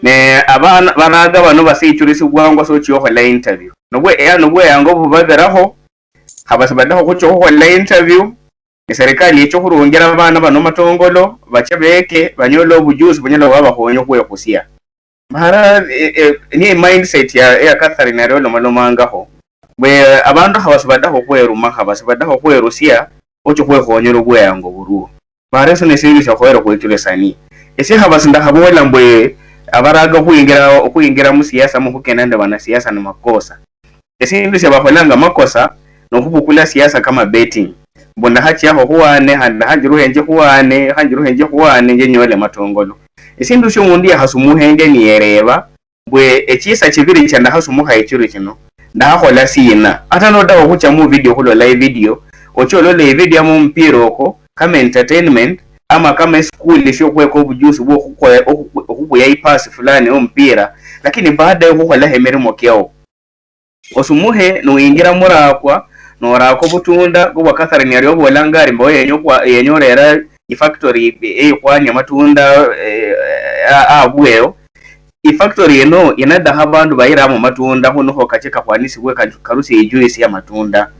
Ne abana baraga bano basichurisibwangwa sochia okhola interview. Nobwe, yani obweyango bubaberaho, haba sibadakho khucha okhukhola interview, ne serikali yecha okhurungira abana bano matongolo, bache beke, banyole obujusi bunyala bwabakhonya okhwekhusia. Mara, eh, eh, niye mindset ya, ya Catherine yali olomalomangakho. Mbwe, eh, abandu haba sibadakho khweruma, haba sibadakho khwerusia, oche khwekhonyera obweyango bulwo. Mara esio nesindu siakhoyere khwechulesania. Esie haba sindakhabola mbwe abaraga okhwingira, okhwingira musiasa mukhukenda nende banasiasa ni makosa. Esindu siabakholanga makosa nokhubukula siasa kama betting. Mbu ndakhachiakho khuwane, khandi ndakhanjirukhenje khuwane, khanjirukhenje khuwane, nje nyole matongolo. Esindu sio omundu yakhasumukhenge niyereba, mbwe echisa chibiri chia ndakhasumukha echiro chino, ndakhakhola sina? Ata nodakha okhucha mu video khulola ivideo, oche olole ivideo ama omupira oko, kama entertainment, ama kama esikuli sio okhweka obujusi bwo okhukhoya, okhu-, okhubuya ipasi fulani yomupira, lakini baadaye okhukholakho emirimo kiao. Osumukhe, niwingira murakwa, norakwa obutunda, ngobwa Catherine yali obolanga ari mbo yenya okwa-, yenya orera ifactory eyikhwania amatunda, eh, a-, abweyo. Ifactory eno inadakha abandu bayiramo amatunda, khunikho kache kakhwanisibwe ka-, karusie ijuice ya matunda.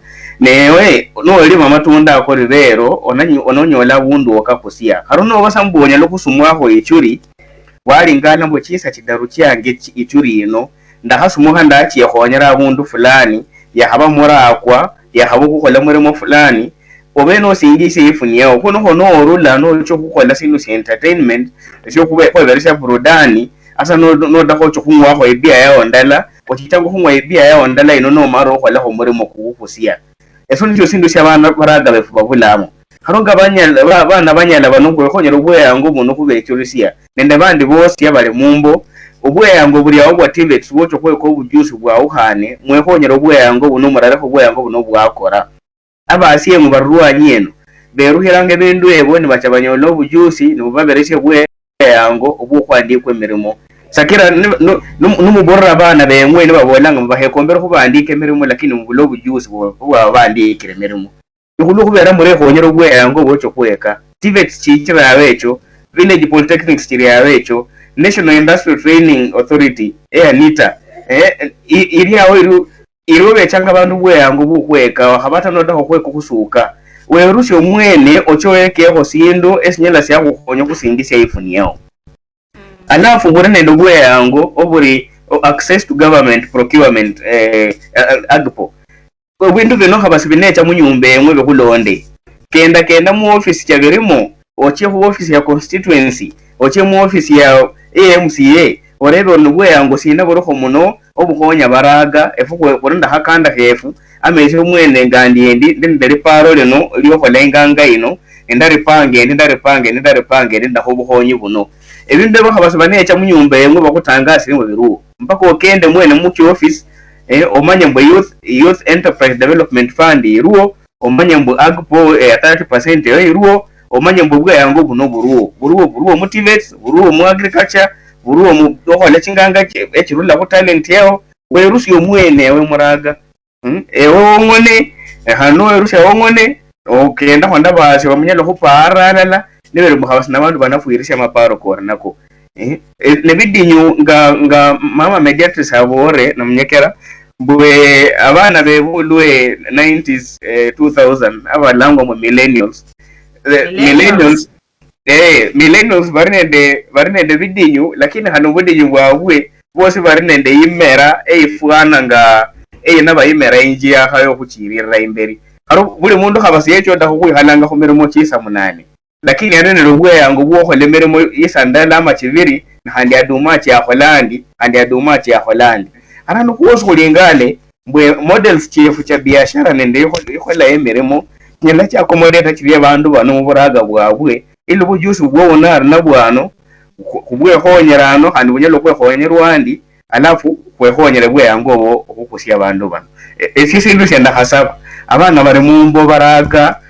Newe, nolima amatunda ako ribero, onanyi-, ononyola abundu wokakusia. Kharo noba sa mbu onyala okhusumwakho ichuri, walingana mbu chisa chidaru chiange chi-, ichuri ino, ndakhasumukha ndachikhonyera abundu fulani, yakhaba murakwa, yakhaba okhukhola murimo fulani, obe nosinjisia ifuni yao. Khuno kho norula nocha okhukhola sindu sia entertainment, esio khube-, khweberesia burudani, asa no-, nodakha ocha okhung'wakho ibia yao ndala, ochichanga okhung'wa ibia yao ndala ino nomara okholakho omurimo kukhusia. Esio nisio sindu sia bana baraga befu babulamo. Kharo nga banyala, ba-, bana banyala bano khwekhonyera obweyango buno khubechulisia nende bandi bosi abali mumbo, obweyango buli awo bwa TVET bwocha okhweka obujusi bwawukhane, mwekhonyera obweyango buno, murarekho obweyango buno bwakora. Abasiemu bari rwanyi eno, berukhiranga ebindu ebo nibacha banyola obujusi, nibubaberesia obweyango obwokhwandikwa emirimo. Sakira ni-, nu-, nu-, numuborera abana beng'we nibabolanga mbu bakhekombere khubandika emirimo, lakini mubula obujusi bwa-, bwababandikira emirimo. Nikhulwo khubera murekhonyera obweyango bwocha okhweka. TVET chichiri awo echo, Village Polytechnics chiri awo echo, National Industrial Training Authority, eya NITA, eh, i-, iri awo iri, iriwo bechanga abandu bweyango bukhweka, wakhaba ata nodakha okhweka okhusuka, werusie omwene oche oyekeho sindu esinyala siakhukhonya okhusingisia ifuni yao. Alafu buri nende obweyango oburi o-, access to government procurement, eh, a-, a-, agpo. Ebindu bino khaba sibinecha munyumba eng'we bikhulonde. Kenda kenda mu office cha birimo, ochie khu office ya constituency, ochie mu office ya A M C A, orebe ori nobweyango sina burikho muno obukhonya baraga, efwe khwe-, khuri nende khakanda khefu, ama esie omwene nga ndi endi, ndi nende liparo lino liokhola inganga ino, endaripanga endi, ndaripanga endi, ndaripanga endi, ndakha obukhonyi buno. Ebindu ebyo khaba sibanecha munyumba eng'we bakhutangasire mbu biruwo. Mpaka okende mwene mu chioffice, eh, omanye mbu Youth, Youth Enterprise Development Fund iruwo, omanye mbu agpo, eh, thirty percent eyo iruwo, omanye mbu obweyango buno buruwo, buruwo, buruwo mu tivets, buruwo mu agriculture, buruwo mu okhola chinganga chi-, echirula khu talent yao, werusie omwene ewe muraga. Mm, ewe wong'one, eh, khandi nowerusia wong'one, okendakho nabasi bamunyala khupaara alala, nibere mukhabasi nabandu banafwirisia amaparo kori nako. Eh, eh, nebidinyu nga, nga mama Mediatrix abore, namunyekera, mbwe abana bebulwe nineties, eh, two thousand, abalangwa mu millennials. Eh, millennials. Millennials, eh, millennials bari nende, bari nende bidinyu, lakini khano obudinyu bwabwe, bosi bari nende imera eyifwana nga eyinaba imera injiakha yokhuchiririra imberi. Kharo buli mundu khaba siyechodakho khwikhalanga khumirimo chisa munane. Lakini ari nende obweyango bwokhola emirimo isa ndala ama chibiri, na khandi aduma achiakhola andi, khandi aduma achiakhola andi. Arano khwosi khulingale, mbwe models chiefu chia biashara nende ikho-, ikhola emirimo, chinyala chia accommodate chirie abandu bano muburaga bwabwe, ili bujusi bwo uno ari nabwo ano, khu-, khubwekhonyera ano, khandi bunyala okhwekhonyerwa andi, alafu khwekhonyere bweyango obo okhukusia abandu bano. E-, esio sindu sia ndakhasaba. Abana bari mumbo baraga,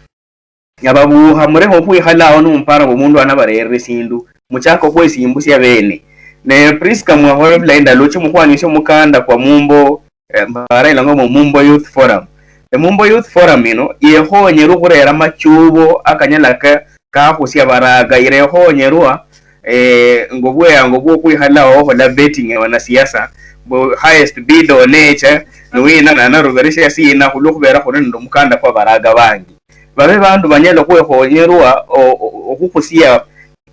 ababuukha, murekhe okhwikhala awo nomupara mbu omundu anabarerere esindu, muchaka okhwesimbusia bene. Ne Prisca, mwakhola bulayi ndaloche mukhwanisie omukanda kwa mumbo, eh, mbara ilangwa mbu Mumbo Youth Forum. Emumbo Youth Forum ino yekhonyerwa okhurera amachubo akanyala ka-, kakhusia baraga, ira ekhonyerwa, eh, ngobweyango bwokhwikhala awo okhola betting ya wanasiasa, mbu highest bidder onecha, niwina nanaruberesia sina, khulwokhubera khuli nende omukanda kwa baraga bangi. Babe bandu banyala okhwekhonyerwa o-, o-, okhukhusia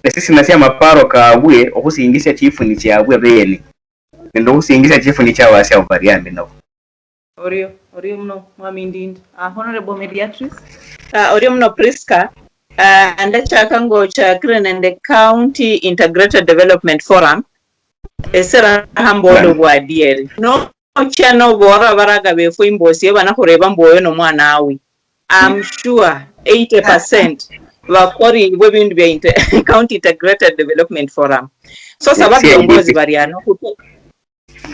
esisina sia maparo kabwe, okhusingisia chifuni chiabwe bene, nende okhusingisia chifuni chia basiabo bari ambi nabo. Orio, orio muno, Mwami Ndindi. Ah, Honorable Mediatrix. Ah, orio muno, Prisca. Ah, ndachaka ngochakire nende County Integrated Development Forum. Esera hambolo bwa dieri. No, ochia noboora abaraga befwe imbosi eba nakhureba mbu oyo nomwana awi. I'm sure eighty percent bakoribwe ebindu bia inte-, County Integrated Development Forum. So, saba viongozi bariano, khute-,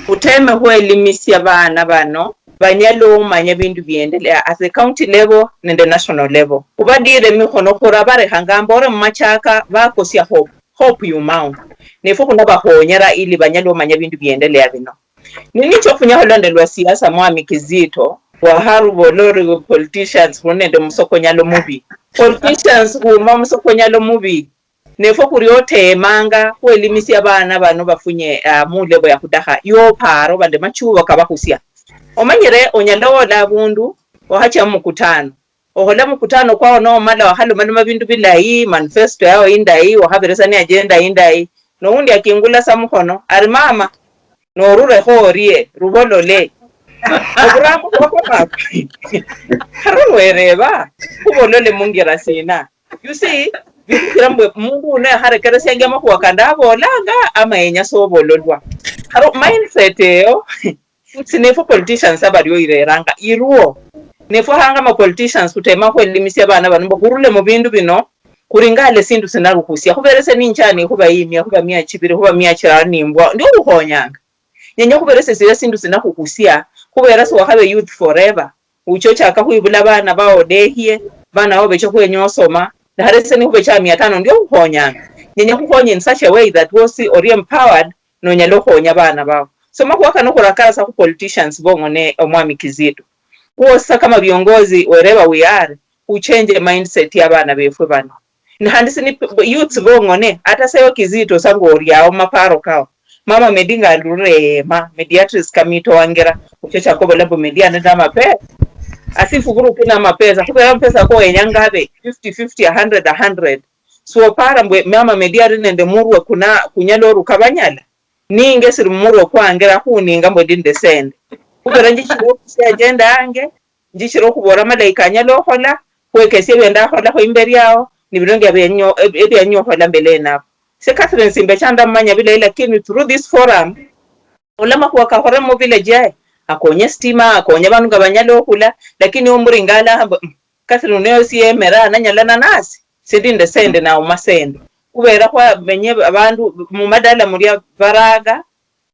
khuteme khwelimisia bana bano, banyale omanya ebindu biendelea at the county level nende national level. Khubadire emikhono khura barekhanga mbore mumachaka bakosia hope, hope yumao. Nefwe khunabakhonyera ili banyale omanya ebindu biendelea bino. Nini chofunya khulondelwa siasa, Mwami Kizito, waharubola ori politicians khuli nende musokonyalo mubi. Politicians khuma musokonyalo mubi. Nefwe khuri otemanga khwelimisia abana bano bafunye, ah, mu level ya khudakha, yoparo bande machubo kabakhusia. Omanyire onyala wola abundu, wakhachia mumukutano. Okhola mukutano kwao nomala wakhalomaloma bindu bilayi, manifesto yao indayi, wakhaberesania agenda indayi. Noundi akingula sa mukhono, ari, "Mama, norurekho orie, rubolole." Oburambo bwakho makwi. Kharo nwereba, khubolole mungira sina. You see, birukhira mbwe mundu uno yakharekeresianga amakhuwa kandi abolanga ama yenya sobololwa. Kharo mindset eyo, sinefwe politicians abario ireranga, iruo. Nefwe hanga ama politicians khutema khwelimisia abana bano mbu khurule mubindu bino, khuringale sindu sinarukhusia. Khubera ese ninjani khuba yimia, khuba mia chibiri, khuba mia chirano nimbwa, ndio khukhonyanga. Nyenya khubera ese sira sindu sinakhukusia, khubera siwakhabe youth forever. Uche ochaka khwibula bana bao odehie, bana bao beche khwenya osoma, nahare ese nikhubecha mia tano ndio khukhonyanga. Nyenya khukhonya in such a way that wosi ori empowered, nonyala okhuhonya abana bao. So makhuwa kano khurakara sa khu politicians bong'one, Omwami Kizito. Khuosa kama viongozi wherever we are, uchenje mindset ya abana befwe bano. Ni khandi sini p-, youths bong'one, ata sewe Kizito sa ngoriao maparo kao. Mama Medi nga alurema, Mediatrix Kamito Wangera, uche chakobola mbu Medi anende amapesa. Asifu buri okuna amapesa, khubera amapesa ako wenyanga abe fifty fifty, a hundred a hundred. Siwopara mbwe mama Medi ari nende murwe kuna kunyala oruka banyala? Ninge siri mumurwe kwange, rakhuninga mbwe ndi nende sende. Khubera njichire okhusia agenda yange, njichire okhubola malayi kanyala okhola, khwekesia ebia ndakholakho imberi ao, nibiro ndia ebianyo-, eb-, ebianyo okhola mbele enabo. Se Catherine simbecha ndamumanya bilayi, lakini through this forum, ola makhuwa kakhora mu village yaye, akonye stima, akonye abandu nga banyala okhula, lakini omuri nga alahamba, "Mm, Catherine uno yosi yemera, nanyala nanasi, sindi nende sende, nauma sende." Khubera khwamenye abandu mumadala muria baraga,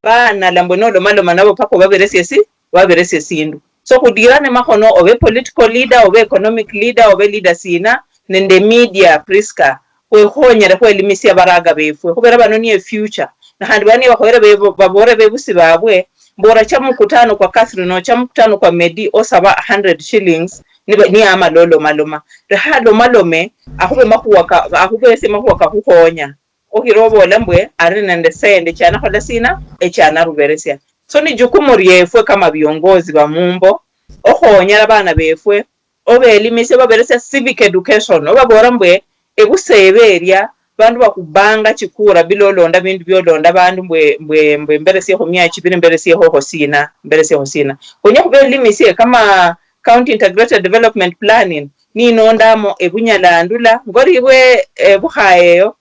banala mbwe nolomaloma nabo paka obaberesie si, obaberesie sindu. So khudirane makhono, obe political leader, obe economic leader, obe leader sina, nende media, Prisca, khwekhonyere khwelimisia baraga befwe, khubera bano niye future. Na khandi bano nibakhoyere bebo-, babore bebusi babwe, mbu oracha mukutano kwa Catherine, ocha mukutano kwa Medi, osaba a hundred shillings, niba-, niye amala olomaloma. Lekha alomalome, akhube makhuwa ka-, akhuberesie makhuwa kakhukhonya. Okhira obola mbwe ari nende sende, chianakhola sina, echianaruberesia. So ni jukumu riefwe kama viongozi va mumbo, okhonyera abana befwe, obelimishe, obaberesia civic education, obabola mbwe ebusa ebe eria, bandu bakubanga chikura bila olonda bindu biolonda bandu mbwe, mbwe, mbwe mberesiekho mia chibiri, mberesiekho sina, mberesiekho sina. Khwenya khubelimishe kama County Integrated Development Planning, ninondamo ebunyala ndula, ngoribwe, eh, bukhayeyo,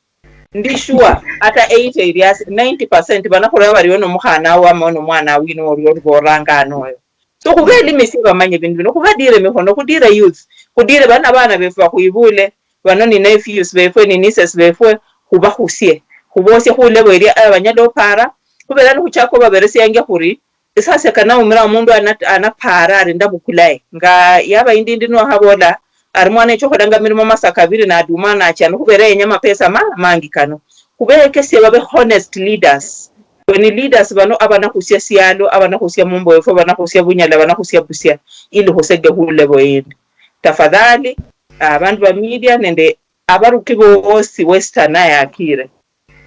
ndi sure ata eighty iria ninety percent banakhureba bari, "Ono mukhana awo ama ono mwana awo ino orio ori boranga ano oyo." So khubelimisie bamanye bindu bino, khubadire mikhono, khudire youth, khudire bana, bana befu bakhwibule, bano ni nephews befwe ni nieces befwe, khubakhusie, khubosie khu level iria, eh, banyala opara, khubera nikhuchaka obaberesiangia khuri, Esasa ekanaumira omundu ana-, anapara ari ndabukulaye. Nga yaba indindi niwakhabola ari mwana echo khulanga mirimo masa kabiri naduma nachia, nikhubera yenya amapesa ma-, mangi kano. Khubekesie babe honest leaders. Kwe ni leaders bano abanakhusia sialo, abanakhusia mumbo wefu, abanakhusia Bunyala, abanakhusia Busia, ili khusege khu level yindi. Tafadhali, abandu ba media nende abaruki bosi Western ayakire.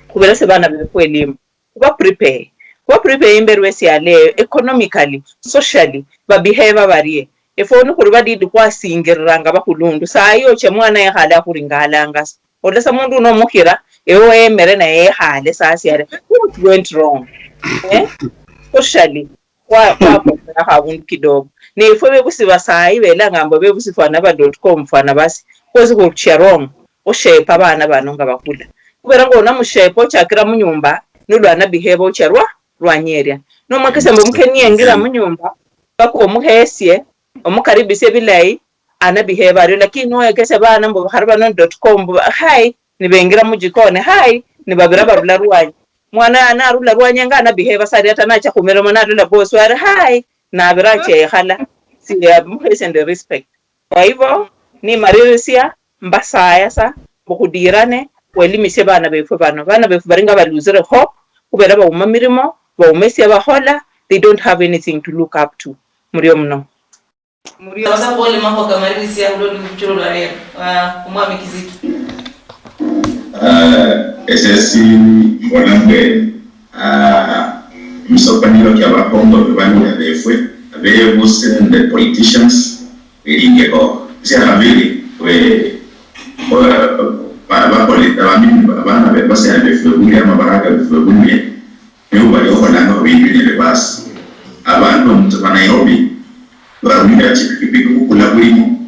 Khuberese bana befu elimu, khuba prepare, khuba prepare imberi wesialo eyo, economically, socially, babehave barie. Efwe nikhuli badidi khwasingiriranga bakhulundu, sayi oche mwana yekhale akhuringalanga sa. Olesa mundu uno omukhira, ewe wemere naye yekhale sasi ari, "What went wrong?" Eh? Socially, khwa-, khwakomerakho abundu kidogo. Ne efwe bebusi basayi belanga mbu bebusi fwana ba dot com, fwana basi. Khwesi khuruchia wrong, oshepa abana bano nga bakhula. Khubera nga onamushepa ochakira munyumba, nolwa anabehave ochia rwa-, rwanyi eria. Nomwekesa mbu omukeni yengira munyumba, paka omuhesie, omukaribisie bilayi, anabehave ario. Lakini noyekesa bana mbu bakhali bano ni dot com, mbu, "Hi," nibengira mujikoni, "Hi," nibabira barula rwanyi. Mwana ya narula rwanyi nga anabehave sa ario ata nacha khumirimo nalola boss ari, "Hi," nabira achia yekhala. Si, eh, mukhesi nende respect. Kwa hivyo, nimaririsia, mbasaya sa, mbu khudirane, khwelimisie bana befwe bano. Bana befwe bari nga baluzire hope, khubera bauma mirimo, bauma esia bakhola, they don't have anything to look up to. Murio muno. Murio. Sasa pole, makhuwa kamalirisia khulwo lubuchiro lwa lero. Ah, Omwami Kizito. Ah, ese si mbona mbwe, ah, misokaniro kia bakhongo bebanyula befwe, bebusi nende politicians, elingeho. Sia khabiri, we, we, ba-, bakole, abamini, abana be-, basiani befwe bulia, amabaraga befwe bulia, nibo bali okholanga khu bindu bino basi. Abandu omutu ba Nairobi, barumira chipikipiki khukula bulimo.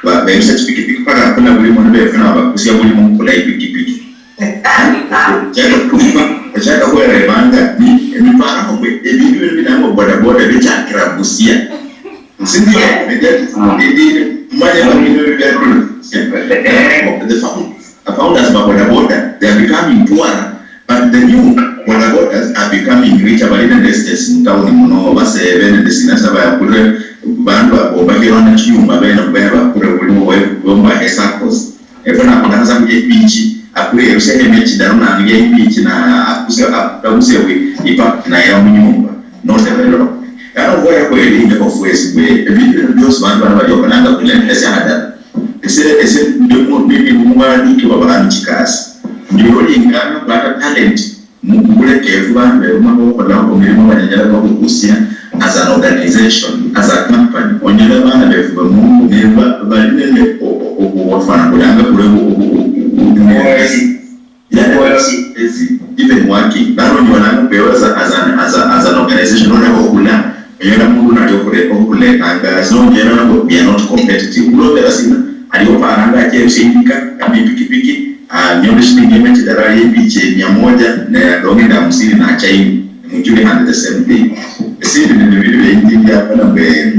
Ba-, berusya chipikipiki paka khukula bulimo, nibefuna bakusia bulimo khukula ipikipiki. Chaka khwerebanga, ni, emiparakho mbwe, ebindu bino bilangwa bodaboda, bichakira Busia. Sindio? Manya manya bino bya the found-, the founders ba bodaboda, they are becoming poorer, but the new bodabodas are becoming richer. Bali nende estates mu town muno, basebe nende sinasa, bayakulire bandu babombakire wana chiyumba bene, bene bakulire bulimo bwe, bombahe saccos. Efwe nakulanga sa kuja ipichi, akule erusya emia chidaru nanu ya ipichi na akuse, akuse ipa na ya munyumba. No develop. Kana oboya kweli inde kwa fwesi kwe, ebindu bino byosi bandu bano bali okholanga kule, ese hadala. Ese, ese, ndi mu, ndi, ndi mu bandu kiwa bandu chikasi. Ndi oli ngana bata talent, mu, mu bulekefu bandu beruma khukhola emirimo banyala bakhukusia, as an organization, as a company, onyola abana befu bamungu ne ba-, bali nende o-, o-, obufwana bulanga bule bu-, bu-, bu-, bu-, bu-, yani, ezi, even working, naro nyolanga mbu ewe as a, as an, as a, as an organization, nolekha okhula, onyola mundu nali okhule-, okhulekanga, sino onyola mbu we are not competitive. Khulobera sina, ali oparanga acherusia indika, kama ipikipiki, ah, nyole shilingi emia chidara, yembiche mia moja, ne adonge na hamsini na achaini. Mujuli handi the same thing. Esindi nende bindu bya injili hapa na mbe,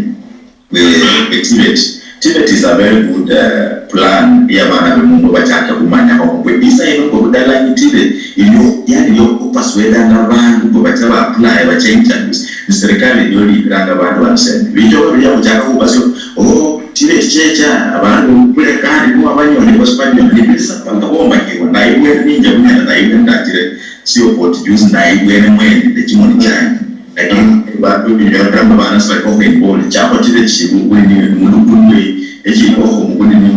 mbe, mbe TVET. TVET is a very good, uh, plan ya bana be mundu bachaka kumanya kwa mbe. Isa ino kwa budala ni TVET. Iyo, yani iyo kupasweda na bandu kwa bacha ba apply, bacha interviews. Ni serikali iyo lipiranga bandu wa msemi. Bijo kwa biya kuchaka kubasio, oh, TVET checha, abandu kule kandi kwa banyoni kwa sipanyoni. Ni bisa panga bomba kiwa. Na iwe ninja kunyana na iwe ndachire. Sio for juice, ndaibwene mwene nechimoni chanje. Lakini bandu binyakama bana sibali okhwimbola chakho chibe chibu bwene mulukunwe echikokho mubunini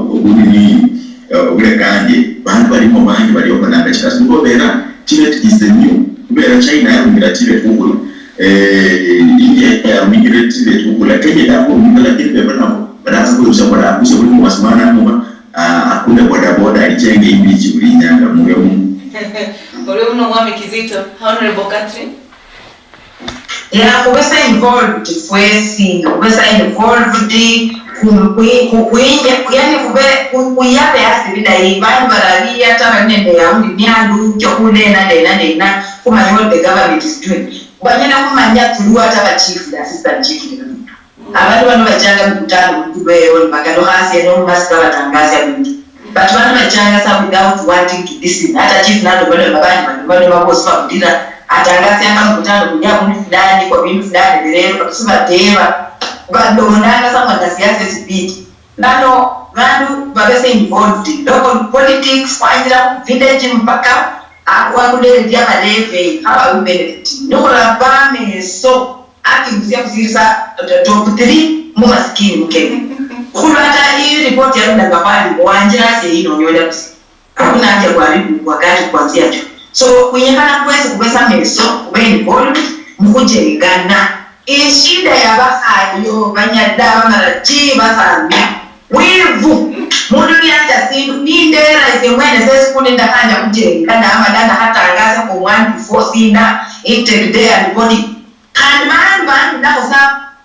mubunini obulekanje bandu balimo bangi bali okholanga chikasi nibo bera TVET is the new kubera China yarumira TVET kukhula, eh, India yaruminyire TVET kukhula, Kenya yakhurumira lakini beba nabo baraza kwerusia barakusia buli muwasimana muba Ah, akule bodaboda alichenge imbichi buli inyanga murio muno. Orio muno Mwami Kizito, Honorable Catherine. Ya, khubesa involved fwesi, khubesa involved, ku-, kwi-, ku-, kwinya, yani khube, ku-, kuyabe hasi bilayi, bandu barali ata bali nende yaundi miandu, kyo khulena, lena, lena, khumanya what the government is doing. Banyala khumanya through ata ba chief, the assistant chief, Abandu bano bachanga mikutano mukulu eyo nibakalukha asi eno mumasika batangasia bindu. But bano bachanga sa without wanting to listen. Hata chief nalomaloma bandi balomaloba bosi bawulira, atangasianga mukutano kuli abundu fulani kwa bindu fulani birero, sibateba. Balondanga sa mwanasiasa esipidi. Nano bandu babese involved in local politics, khwanjira khu village mpaka akhwakula ebiamalebe, how are we benefiting? Nikhuraba ameso. Ati busia busirisa top three mu masikini mu Kenya. Khulwa ata i report yarulanga khwali wanjira asia yino onyola busia. Hakuna haja kwa ribu wakati kuanzia juu. So, khwenyekhana khwesi khube sa meso, khube involved, mukhujengana. Eshida ya bakhayo, banyada, bamarachi, basamia. Wivu. Mundu niyacha sindu, nindera esie mwene sesi kundi ndakhanja khujenga, ndamala ndakhatangasa for one before sinda, intake day and body. Khandi bandu bandulakho sa,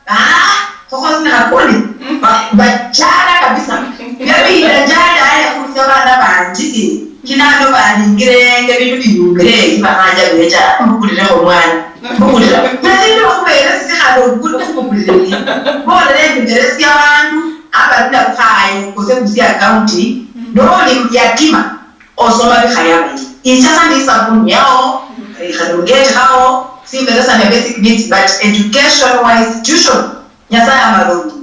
ah, khokho sina khakuli, ba-, bachara kabisa. Yabida njala haya khulisa bana banje, kinano balingirenge bindu biyumbire, bakhaja becha, mbukulireko mwana, mbukulira. Nasi ndio khubera sisi khandi obukulu khubukule. Bolere ngeresia bandu, abalula khayo, kose kusia county, noli yatima. Osoma bikhaya bili. Icha khandi isabuni yao, khandi ungete khao, simbere sana basic needs, but education wise, tuition, Nyasaye amalunga.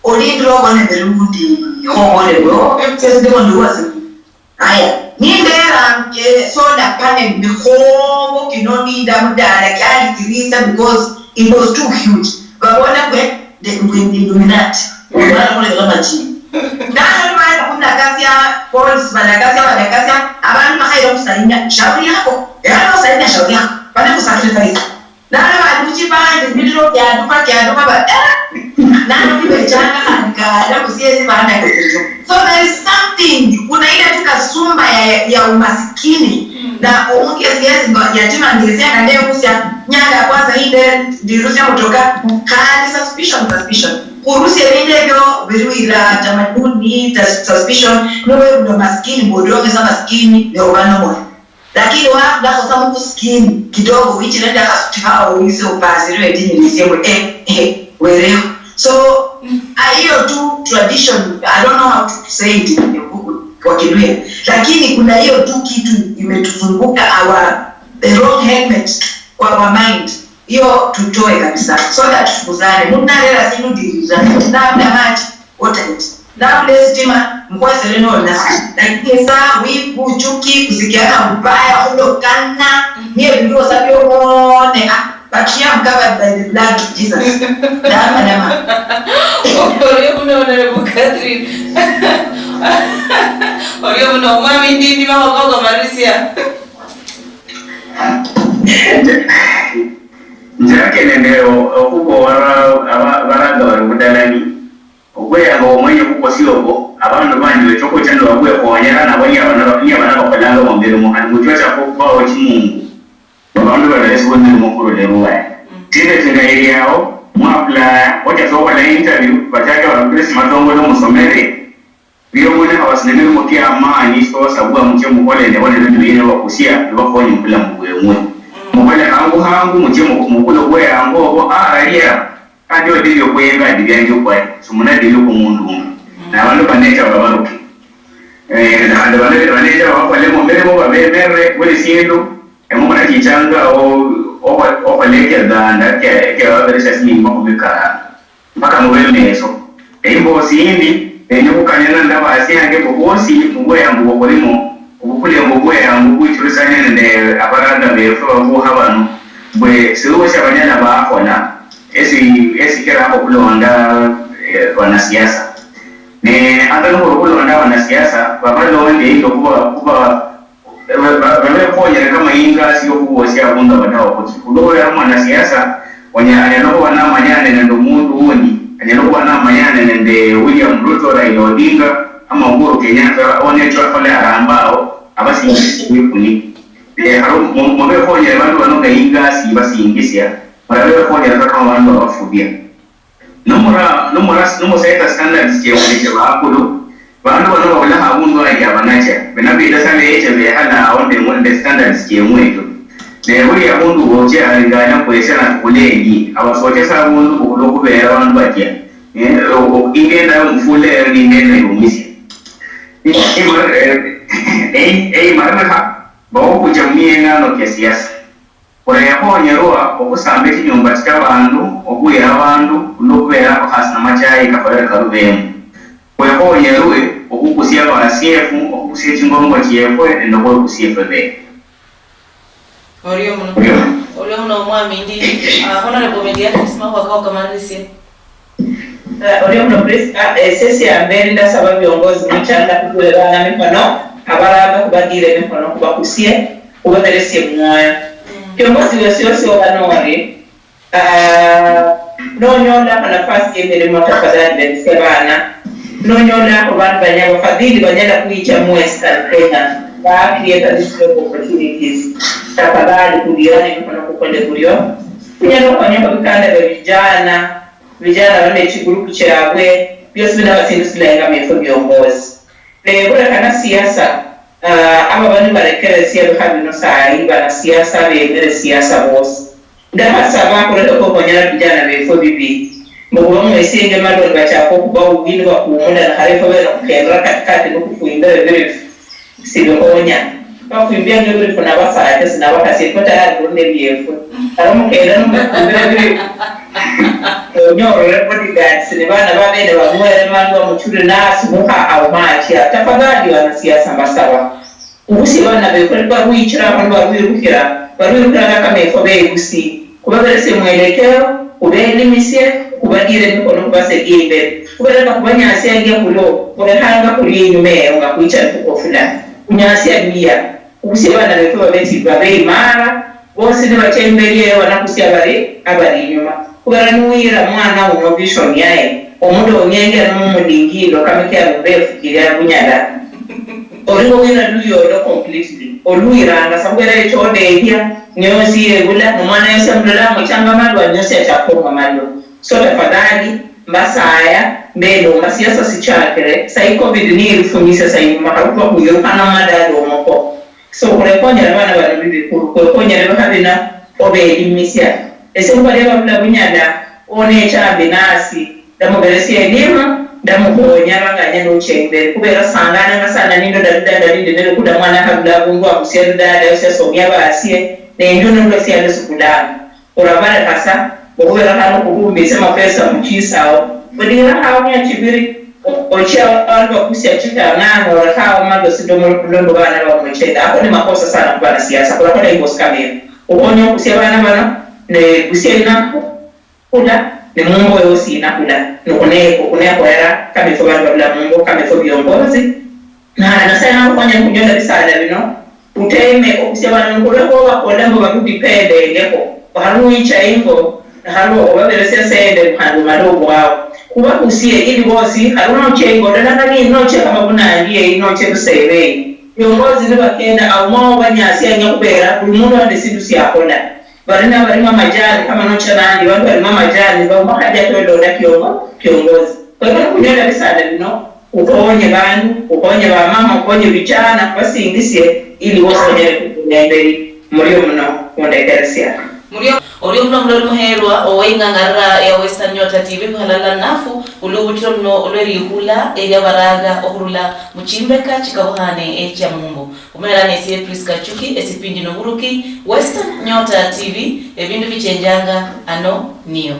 Olindire obone mbere undi, khobole bro, sesi ndimo ndi wasi. Aya, nindera, eh, solar panel, mikhobo kino ninda mudala, kiali kirisa because it was too huge. Babona kwe, the, the Illuminati. Bana kule kama chini. Nano ni bana kunakasia, polisi banakasia, banakasia, abantu bakhaira khusainia, shauri yako. Era no sainia shauri yako. Bana kusacrifice. Nano bali muchipande, miliro kiaduka, kiaduka, ba, eh! Nano ni bechanga khandi kala kusiesi bana kusicho. So there is something, kuna ile tu kasumba ya, ya, ya umasikini. Na omundu yesi yesi mba yatima ngesi yanga nebusia, nyanga ya kwanza hii nde ndirusia motoka, khandi suspicion, suspicion. Khurusia ebindu ebio biruira tamaduni, ta-, suspicion, niwebula maskini, mbu odongesa maskini, ne oba nomoyo. Lakini wakhulakho sa mubuskini kidogo, wichire ndakhasutikha awo wise upasirwe edini lisie mbu, eh, eh, werekho. So, a, hiyo tu tradition, I don't know how to say it in Kiluhya, lakini kuna hiyo tu kitu imetuzunguka, our, the wrong helmet kwa our mind. Hiyo tutoe kabisa, so that tufukuzane. Mundu narera sindu ndirira, nabula maji, water it. Nabula esitima, mukhwesere nona. Lakini sa, wivu, chuki, kusikiana vibaya, khulokana, ni ebindu biosi biobone, ah, but here I'm covered by the blood of Jesus. Dama, dama. Orio muno, Honorable Catherine. Orio muno, Omwami Ndindi, makhokoko marisia. Nzirake nende o- okhuboolera aba- abaraga bari budalani, obweyango bwomwenya obukosi obwo, abandu bandi becha okhucha nibabwekhonyera, nabo niabana niabana bakholanga omumirimo, khandi muchwecha khubawo chimungu, babandu baberesibwa emirimo khurula eruwaya. Tibet nga eri awo, mwapulaya, ocha sa okhola interview, bachaka barukuresi matongolo musomere, Biomwene khaba sina emirimo kiamaani, sibabasabwa muchie mukhole enebo nende nibakusia bibakhonye mubulamu bweng'we. Mukhole khangu khangu, muchie mu- mubukule obweyango obo, arali era, khandi odebie okhweyengadi bianje okhwaye, simunadebie okhwo mundu undi. Nabandu banecha babaruke. Eh, khandi bane- banecha babakholemo emirimo babemerere buli sindu, emwe munachichanga o- okho- okhola ekeganda ke- kebaberesia silingi makhumi karano. Mpaka mube meso. Eyi mboosi yindi, nenya okhukanyana nende abasiange mbu khwosi mubweyangu bwokhulimo, obukule mbu obweyangu bwichurisanie nende abaranda befwe babukha bano, mbwe siliwo sia banyala bakhola esi- esikirakho okhulonda eh, banasiasa. Ne ata nokhuli okhulonda abanasiasa, babalonde ili okhuba- okhuba- Ba- ba- babekhonyere kama ingasi yokhubosia abundu abadaho khuti khulwokhubera mwanasiasa onya- anyala okhuba namanyane nende omundu undi, anyala okhuba namanyane nende William Ruto, Raila Odinga ama Uhuru Kenyatta, onecho akhole arambe awo abasinjisia ebikuni. Eh, kharo mu- mubekhonyere bandu bano nga ingasi ibasinjisia, murabekhonyere kata kama bandu abafubia. Nomura- nomura- nomuseta standards chiemwe nichiba akulu, bandu bano babula habundu halia banacha, binabida sa beche behala ao nde nde standards chiemwe echo. Ne buli abundu woche alingana kwesha na kulendi, abasocha sa abundu bukhulu khubera bandu batia. Eh, o- o- ingenda yomufula eyo ningenda yomisia. Ei- ei- ei- eimariraha bawo khucha mumiyengano kia siasa. Khulekhoonyerwa okhusamba echinyumba chiabandu okhuyira abandu khulwo khubeera abakhasi namachai kakholere karubeemo. Khwekhoonyerwe okhukusia abasiefu, okhukusia echingongo chiefwe nende okhwekusia efwe bene. Orio muno. Orio muno omwami ndi. Ah, Honorable Mediatrice, makhuwa kao kamalirisie. Ah, orio muno Prisca, ah, ese siamberi ndasaba viongozi muchanda khukule bana mikhono, abaranga khubadire emikhono khubakusie, khubaberesie mwoyo. Kiongozi wesi osi oba nori, ah, nonyolakho nafasi yemirimo, tafadhali beresia bana. Nonyolakho bandu banyala, bafadhili banyala khwicha mu Western Kenya, ba create this job opportunities, tafadhali khudirane emikhono khukhole burio. Khunyala okhonyakho bikanda bia vijana, vijana bano nechigroup chiabwe, biosi binaba sindu silayi nga befwe viongozi. Ne vulekha na siasa, ah, aba bali barekeresia evikha vino sayi, vanasiasa vengere siasa vosi. Ndakhasava khulekhe khukhonyera vijana vefwe vivi, mbu khuva mwesienge malwa nivachaka okhuva uvi nivakhumula, nikhali efwe vene khukendera katikati nikhufwimbire virifu, sivikhonya. Vakhwimbianga virifu navakhaya ta, sinavakhasi efwe tayari khuli neviefwe. Kata mukenda nimufwimbire virifu, onyorere bodyguards ni vana vavene vamwere malwa muchule nasi mukha aumachia. Tafadhali vanasiasa mbasava. Ubusie bana befwe nibarwichira aho nibarwirukhira, barwirukhiranga kama efwe bebusi, khubaberesie mwelekeo, khubeelimisie, khubadiire emikhono khubasedie imberi. Khubera nga khubanyasianga ekhulio, khurekhanga khulia inyuma eyo nga khwicha nikhukofula. Khunyasia luyia, khubusie bana befwe babe ti- babe imara, bosi nibacha imberi eyo banakusia bari abari inyuma. Khubera niwira mwana uno vision yaye, omudong'enge nomumudingindo kama kia mbefu kiria bunyala. Orio wira luyodo completely. Olwiranga sa khubera echo odehia, nyosi yebula, nomwana yosi amulola amuchanga amalwa, nyosi achaka khung'wa amalwa. So tafadhali, mbasaya, mbelomba siasa sichakire, sa i covid niyirufunyisia sa inyuma, khalukuba khwirukhana mumadalo omoko. So khulekhonyera abana bano bibikulu, khwekhonyere bikha bino obelimisia. Ese khubalia babula bunyala, onecha ambi nasi, ndamuberesia elimu, ndamukhonya mpaka anyala ochia imberi. Khubera sangananga sana nindola lidala lindi nilukula mwana akhabula abundu abusia lidala yosi asomia basie, nendio nilwa sialo sikulanga. Orabalekha sa, okhubera khandi okhurumbitse mapesa muchisawo. Odira khawo mia chibiri, o- ochia abandu bakusia chitang'ani, orekhawo malosi ndomo lukhulo mbu bana bamuchenda. Ako ni makosa sana khubanasiasa, khurakhola ingosi kama eyo. Okhonya okhusia bana bano, ne kusia inakhula, ne mumbo yosi inakhula, nokhune- okhunekhoera kama efwe bandu barula mumbo, kama efwe viongozi. Na Nasaye nakhukhonye khunyola bisaala bino, khuteme okhusia bana nokhulekha obakola mbu bakhudipendengekho. Khali nuwicha ingo, khali okhubaberesia sende khandi omale obwao. Khubahusie ili bosi, khali nochia ingo, lala khali nochia kama Bunandi eyi, nochia Busebe eyi. Viongozi nibakenda, aumao banyasianya khubera buli mundu ali nesindu siakhola. Bali nabalima majani, kama nochia Nandi, bandu balima majani, bauma khadi ata ododa kiongo-, kiongozi. Kwa hivyo, nikhunyola bisaala bino, ukhonye bandu, ukhonye bamama, ukhonye vijana, khubasingisie ili bosi banyale khukula imberi murio muno khundekeresia. Murio, orio muno muloli muherwa oweing'ang'arira eya Western Nyota T V khukhalala nafu, ulubutiro luno olwelikhula elia baraga okhurula muchimbeka chikabukhane echia mumbo. Khumera nesie Prisca Chuki, esipindi noburuki, Western Nyota T V, ebindu bichenjanga ano niyo.